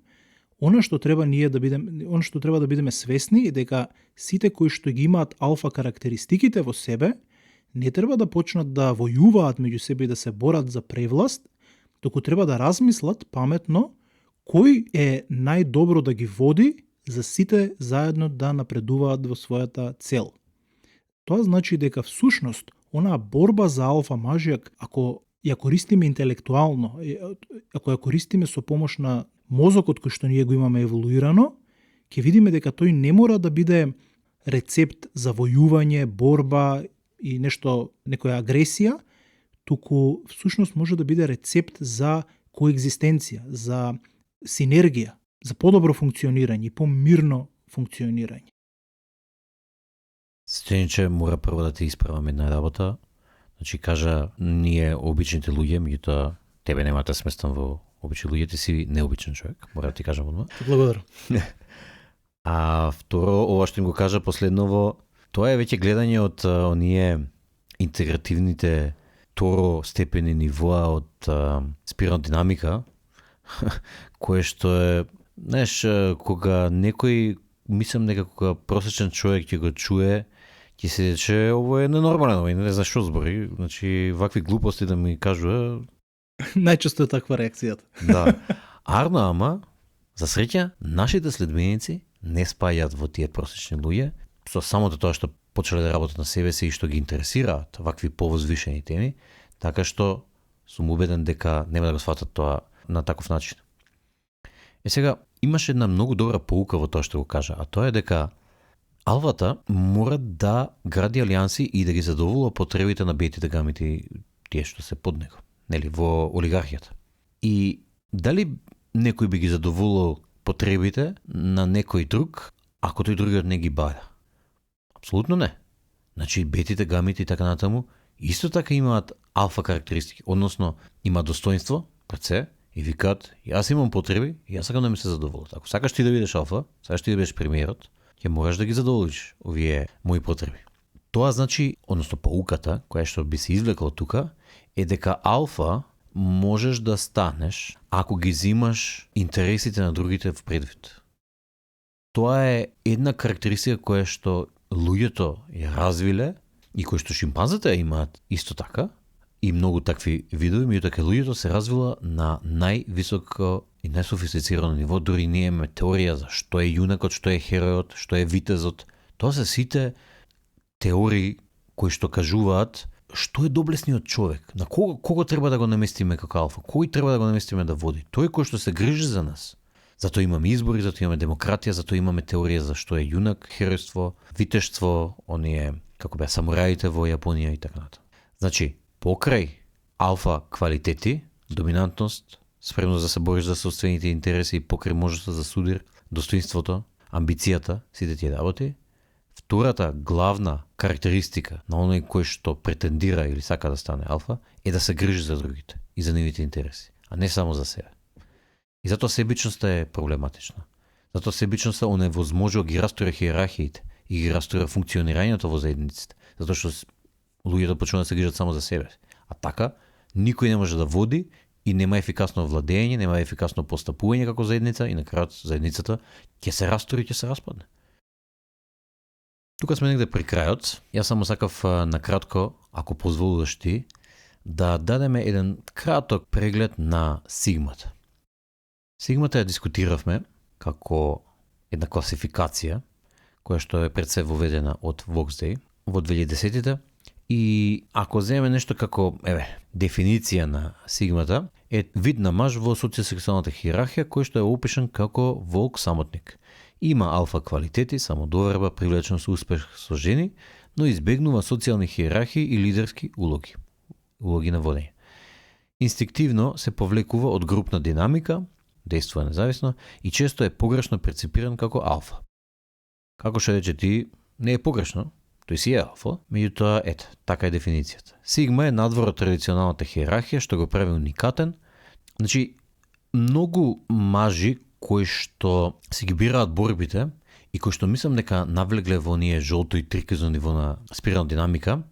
Speaker 1: Она што треба да бидеме свесни е дека сите кои што ги имаат алфа карактеристиките во себе, не треба да почнат да војуваат меѓу себе и да се борат за превласт, туку треба да размислат паметно кој е најдобро да ги води за сите заедно да напредуваат во својата цел. Тоа значи дека всушност онаа борба за алфа мажјак, ако ја користиме интелектуално, ако ја користиме со помош на мозокот кој што ние го имаме еволуирано, ќе видиме дека тој не мора да биде рецепт за војување, борба и некоја агресија, туку всушност може да биде рецепт за коегзистенција, за синергија, за подобро функционирање и помирно функционирање.
Speaker 2: Сечениче мора прво да те исправам една работа. Значи кажа ние обичните луѓе, меѓутоа тебе нема да сместам во обични луѓе, ти си необичен човек, мора да ти кажам одма.
Speaker 1: Благодарам.
Speaker 2: А второ, ова што им го кажа последново, тоа е веќе гледање од оние интегративните второстепени нивоа од спирална динамика, кое што е, знаеш, кога некој, мислам дека кога просечен човек ќе го чуе, ќе се рече ово е ненормално, не знам што збори, значи вакви глупости да ми кажува.
Speaker 1: Најчесто е таква реакцијата.
Speaker 2: Да. Арно, ама, за среќа, нашите следбеници не спаѓаат во тие просечни луѓе, со самото тоа што почеле да работат на себе си и што ги интересираат вакви повозвишени теми, така што сум убеден дека нема да го сватат тоа на таков начин. Сега, имаше една многу добра поука во тоа што го кажа, а тоа е дека алфата мора да гради алијанси и да ги задоволува потребите на бетите, гамите, тие што се под него, нели, во олигархијата. И дали некој би ги задоволувал потребите на некој друг, ако тој другиот не ги бара? Апсолутно не. Значи, бетите, гамите и така натаму, исто така имаат алфа карактеристики, односно има достоинство пред се и викаат, јас имам потреби и јас сакам да ми се задоволат. Ако сакаш ти да бидеш алфа, сакаш ти да бидеш премиерот, ќе мораш да ги задоволиш овие мои потреби. Тоа значи, односно поуката, која што би се извлекла тука, е дека алфа можеш да станеш ако ги зимаш интересите на другите в предвид. Тоа е една карактеристика која што луѓето ја развиле и кој што шимпанзите имаат исто така, и многу такви видови, меѓутоа луѓето се развила на највисоко и најсофистицирано ниво, дури ние имаме теорија за што е јунакот, што е херојот, што е витезот. Тоа се сите теории кои што кажуваат што е доблесниот човек, на кого треба да го наместиме како алфа, кој треба да го наместиме да води, тој кој што се грижи за нас. Затоа имаме избори, затоа имаме демократија, затоа имаме теорија за што е јунак, херојство, витештво, оние како беа самураите во Јапонија и така натаму. Значи, покрај алфа квалитети, доминантност, спремност да се бориш за собствените интереси и покрај можноста за судир, достоинството, амбицијата, сите тие работи, втората главна карактеристика на оној кој што претендира или сака да стане алфа е да се грижи за другите и за нивните интереси, а не само за себе. И затоа себичноста е проблематична. Затоа себичноста оневозможува ги растура хиерархиите и ги растура функционирањето во заедниците, затоа што луѓето почнуваат да се грижат само за себе. А така, никој не може да води и нема ефикасно владење, нема ефикасно постапување како заедница и на крајот заедницата ќе се растури и ќе се распадне. Тука сме негде при крајот. Јас само сакав накратко, ако позволуваш ти, да дадеме еден краток преглед на сигмата. Сигмата ја дискутиравме како една класификација која што е пред се воведена од Voxday во 2010-те и ако земеме нешто како дефиниција на сигмата е вид на маж во социосексуалната хиерархија кој што е опишан како волк самотник. Има алфа квалитети, самодоверба, привлечност, успех со жени, но избегнува социјални хиерархии и лидерски улоги на водење. Инстинктивно се повлекува од групна динамика, действува независно и често е погрешно преципиран како алфа. Како што рече ти, не е погрешно, тој си е алфа, меѓутоа така е дефиницијата. Сигма е надвор од традиционалната хиерархија што го прави уникатен. Значи, многу мажи кои што си ги бираат борбите и кои што мислам дека навлегле во ние жолто и трикизно ниво на спирална динамика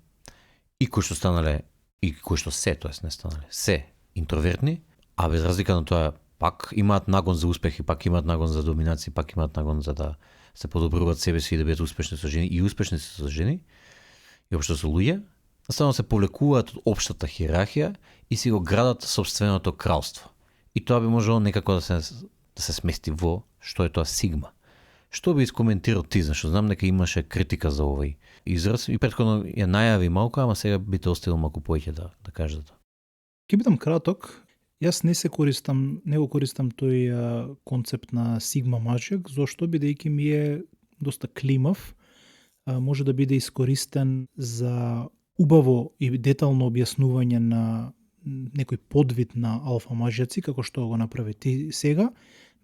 Speaker 2: и кои што станале и кои што не станале, се интровертни, а без разлика на тоа пак имаат нагон за успех и пак имаат нагон за доминација, пак имаат нагон за да се подобруваат себе си и да бидат успешни со жени и успешни со жени и општо со луѓе, наставно се повлекуваат од општата хиерархија и си го градат собственото кралство. И тоа би можело некако да се смести во што е тоа сигма. Што би искоментирал ти, зашто знам дека имаше критика за овој израз и претходно ја најави малку, ама сега би те оставил малку повеќе да кажеш за тоа.
Speaker 1: Ќе бидам краток. Јас не го користам тој концепт на сигма мажјак, зошто бидејќи ми е доста климав, може да биде искористен за убаво и детално објаснување на некој подвид на алфа мажјаци, како што го направи ти сега,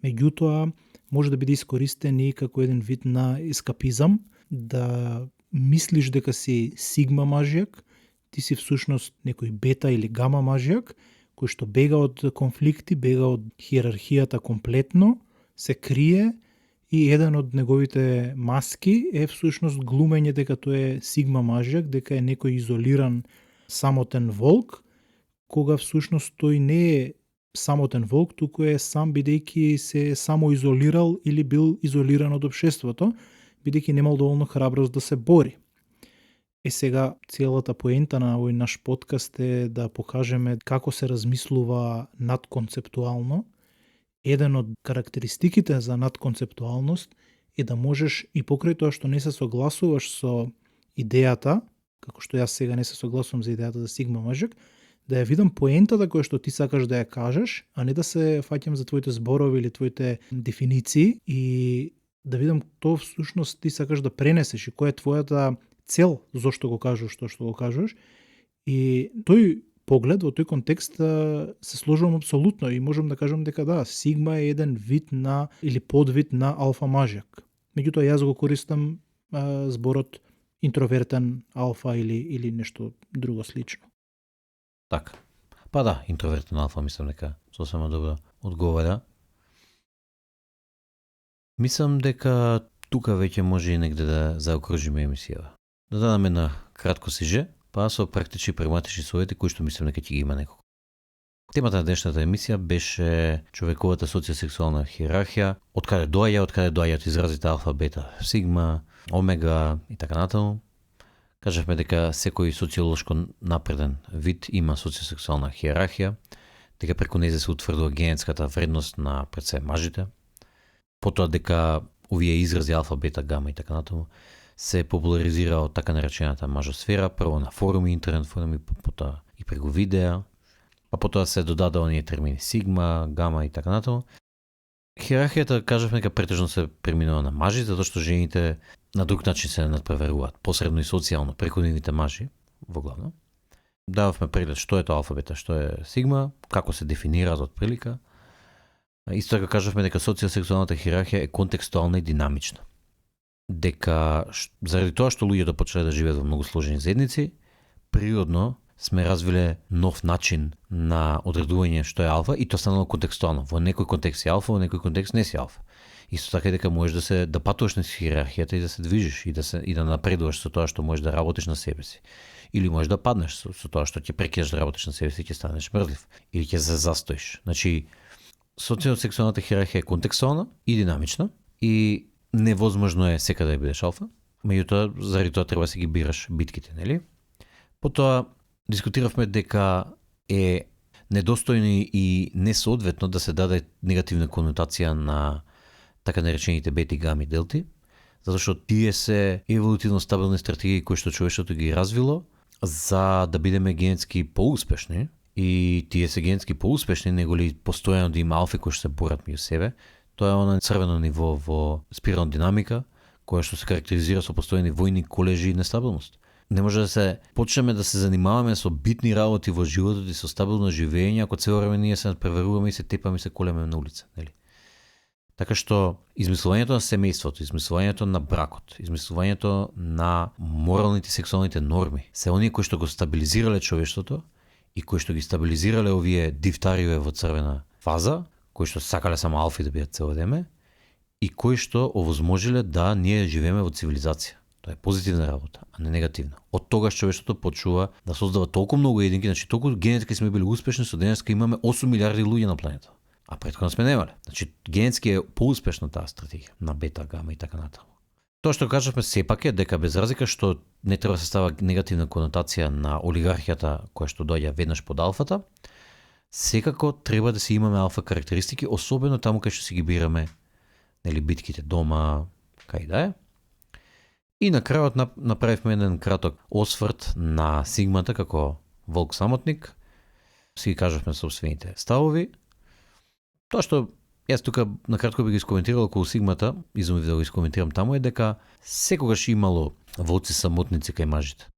Speaker 1: меѓутоа може да биде искористен и како еден вид на ескапизам, да мислиш дека си сигма мажјак, ти си всушност некој бета или гама мажјак, кој што бега од конфликти, бега од хиерархијата комплетно, се крие и еден од неговите маски е всушност глумење дека тој е сигма мажјак, дека е некој изолиран самотен волк, кога всушност тој не е самотен волк, туку е сам бидејќи се самоизолирал или бил изолиран од општеството, бидејќи немал доволно храброст да се бори. Сега целата поента на овој наш подкаст е да покажеме како се размислува надконцептуално. Еден од карактеристиките за надконцептуалност е да можеш и покрај тоа што не се согласуваш со идејата, како што јас сега не се согласувам за идејата за сигма мажјак, да ја видам поентата која што ти сакаш да ја кажеш, а не да се фаќам за твоите зборови или твоите дефиниции и да видам тоа всушност ти сакаш да пренесеш и која е твојата цел зошто го кажуваш тоа што го кажуваш. И тој поглед, во тој контекст се сложувам апсолутно и можам да кажам дека да, сигма е еден вид на или подвид на алфа мажјак. Меѓутоа јас го користам зборот интровертен алфа или нешто друго слично.
Speaker 2: Така. Па да, интровертен алфа мислам дека сосема добро одговара. Мислам дека тука веќе може и негде да заокружиме емисијава. Да дадаме на кратко сиже, па со практични и прагматични совети кои што мислам дека ќе ги има неколку. Темата на днешната емисија беше човековата социосексуална хиерархија, од каде доаѓаат изразите алфа, бета, сигма, омега и така натаму. Кажавме дека секој социолошко напреден вид има социосексуална хиерархија, дека преку нејзе се утврдува генетската вредност на пред се мажите, потоа дека овие изрази алфа, бета, гама и така натаму се популаризира од така наречената мажосфера, прво на форуми, интернет форуми, потоа и преку видеа, па потоа се додаде оние термини сигма, гама и така натаму. Хиерархијата, кажавме дека претежно се преминува на мажи, затоа што жените на друг начин се надпреваруваат, посредно и социјално, преку нивните мажи, во главно. Дававме преглед што е тоа алфа, бета, што е сигма, како се дефинираат од прилика. Исто така кажавме дека социосексуалната хиерархија е контекстуална и динамична. Дека заради тоа што луѓето почнале да живеат во многу сложени заедници, природно сме развиле нов начин на одредување што е алфа и тоа станало контекстуално. Во некој контекст си алфа, во некој контекст не си алфа. Исто така дека можеш да патуваш на хиерархијата и да се движиш и да напредуваш со тоа што можеш да работиш на себе си. Или можеш да паднеш со тоа што ќе прекинеш да работиш на себе си и ќе станеш мрзлив или ќе се застоиш. Значи, социосексуалната хиерархија е контекстуална и динамична и невозможно е секаде да бидеш алфа, меѓутоа заради тоа треба да си ги бираш битките, нели? Потоа дискутиравме дека е недостојно и несоодветно да се даде негативна конотација на така наречените бети, гами, делти, затоа што тие се еволутивно стабилни стратегии кои што човештвото ги развило за да бидеме генетски поуспешни и тие се генетски поуспешни неголи постојано да има алфи кои што се борат меѓу себе. Тоа е она црвено ниво во спирална динамика, која што се карактеризира со постојани војни колежи и нестабилност. Не може да се почнеме да се занимаваме со битни работи во животот и со стабилно живење, ако цело време ние се надпреваруваме и се тепаме и се колеме на улица, нели? Така што измислувањето на семејството, измислувањето на бракот, измислувањето на моралните и сексуалните норми, се оние кои што го стабилизирале човештвото и кои што ги стабилизирале овие дифтариове во црвена фаза, кои што сакале само алфи да бидат цело време и кои што овозможиле да ние живееме во цивилизација. Тоа е позитивна работа, а не негативна. Од тогаш човештвото почува да создава толку многу единки, значи толку генетски сме били успешни, со денеска имаме 8 милиарди луѓе на планета. А претходно сме немале. Значи генетски е поуспешна таа стратегија на бета, гама и така натаму. Тоа што кажавме сепак е дека без разлика што не треба да се става негативна конотација на олигархијата која што доаѓа веднаш под алфата, секако треба да си имаме алфа карактеристики, особено таму кај што си ги бираме, нели, битките дома, кај да е. И на крајот направивме еден краток осврт на сигмата како волк самотник, си кажавме собствените ставови. Тоа што јас тука накратко би ги искоментирал околу сигмата, изумив да го искоментирам таму, е дека секогаш имало волци самотници кај мажите.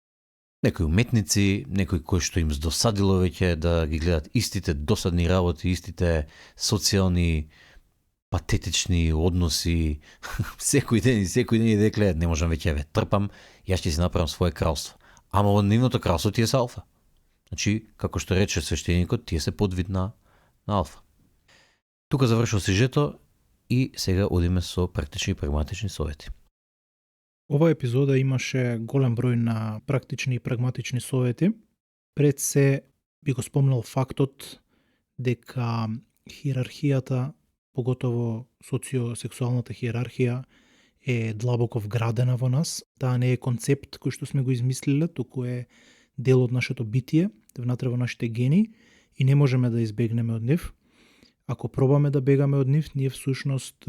Speaker 2: Некои уметници, некои кои што им здосадило веќе да ги гледат истите досадни работи, истите социјални патетични односи, секој ден и декле, не можам веќе ве трпам, јас ќе си направам свое кралство. Ама во нивното кралство тие се алфа. Значи, како што рече свештеникот, тие се подвид на алфа. Тука завршил сюжето и сега одиме со практични и прагматични совети.
Speaker 1: Ова епизода имаше голем број на практични и прагматични совети. Пред се би го спомнал фактот дека хиерархијата, поготово социосексуалната хиерархија, е длабоко вградена во нас. Таа не е концепт кој што сме го измислиле, туку е дел од нашето битие, внатре во нашите гени и не можеме да избегнеме од нив. Ако пробаме да бегаме од нив, ние всушност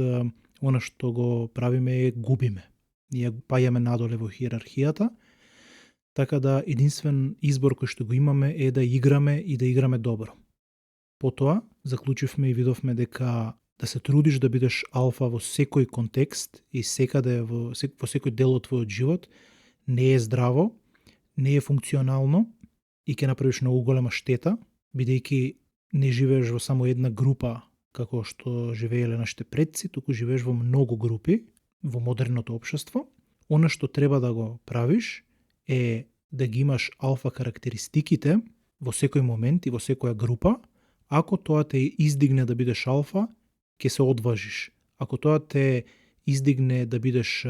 Speaker 1: она што го правиме е губиме. Ние пајаме надоле во хиерархијата, така да единствен избор кој што го имаме е да играме и да играме добро. Потоа, заклучивме и видовме дека да се трудиш да бидеш алфа во секој контекст и секаде во секој дел од твојот живот не е здраво, не е функционално и ќе направиш многу голема штета, бидејќи не живееш во само една група како што живееле нашите предци, туку живееш во многу групи во модерното општество. Она што треба да го правиш е да ги имаш алфа карактеристиките во секој момент и во секоја група. Ако тоа те издигне да бидеш алфа, ќе се одважиш. Ако тоа те издигне да бидеш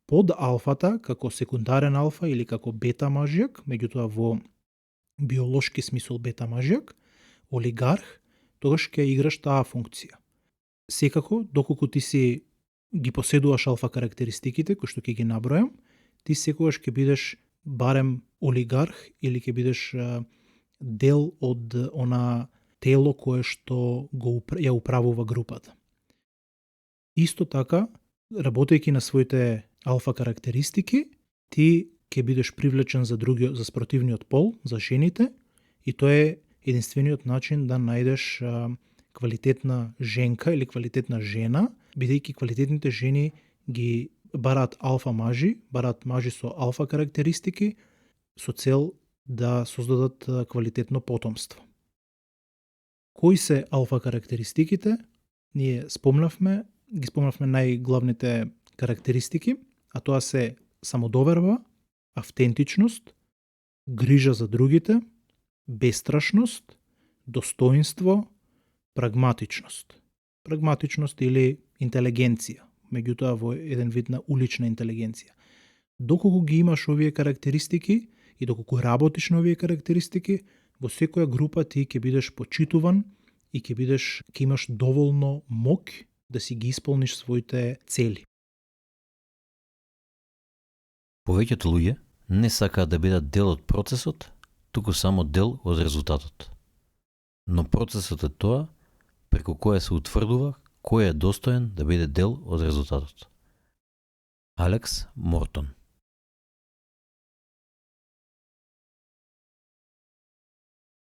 Speaker 1: под алфата, како секундарен алфа или како бета мажјак, меѓутоа во биолошки смисол бета мажјак, олигарх, тогаш ќе играш таа функција. Секако, доколку ти си ги поседуваш алфа карактеристиките, кои што ќе ги набројам, ти секогаш ќе бидеш барем олигарх или ќе бидеш дел од она тело кое што ја управува групата. Исто така, работејќи на своите алфа карактеристики, ти ќе бидеш привлечен за спротивниот пол, за жените, и тоа е единствениот начин да најдеш квалитетна женка или квалитетна жена, бидејќи квалитетните жени ги бараат алфа мажи, бараат мажи со алфа карактеристики, со цел да создадат квалитетно потомство. Кои се алфа карактеристиките? Ние ги спомнавме најглавните карактеристики, а тоа се самодоверба, автентичност, грижа за другите, бестрашност, достоинство, прагматичност. Прагматичност или интелигенција, меѓутоа во еден вид на улична интелигенција. Доколку ги имаш овие карактеристики и доколку работиш на овие карактеристики, во секоја група ти ќе бидеш почитуван и ќе имаш доволно моќ да си ги исполниш своите цели.
Speaker 2: Повеќето луѓе не сакаат да бидат дел од процесот, туку само дел од резултатот. Но процесот е тоа преку кое се утврдува кој е достоен да биде дел од резултатот. Алекс Мортон.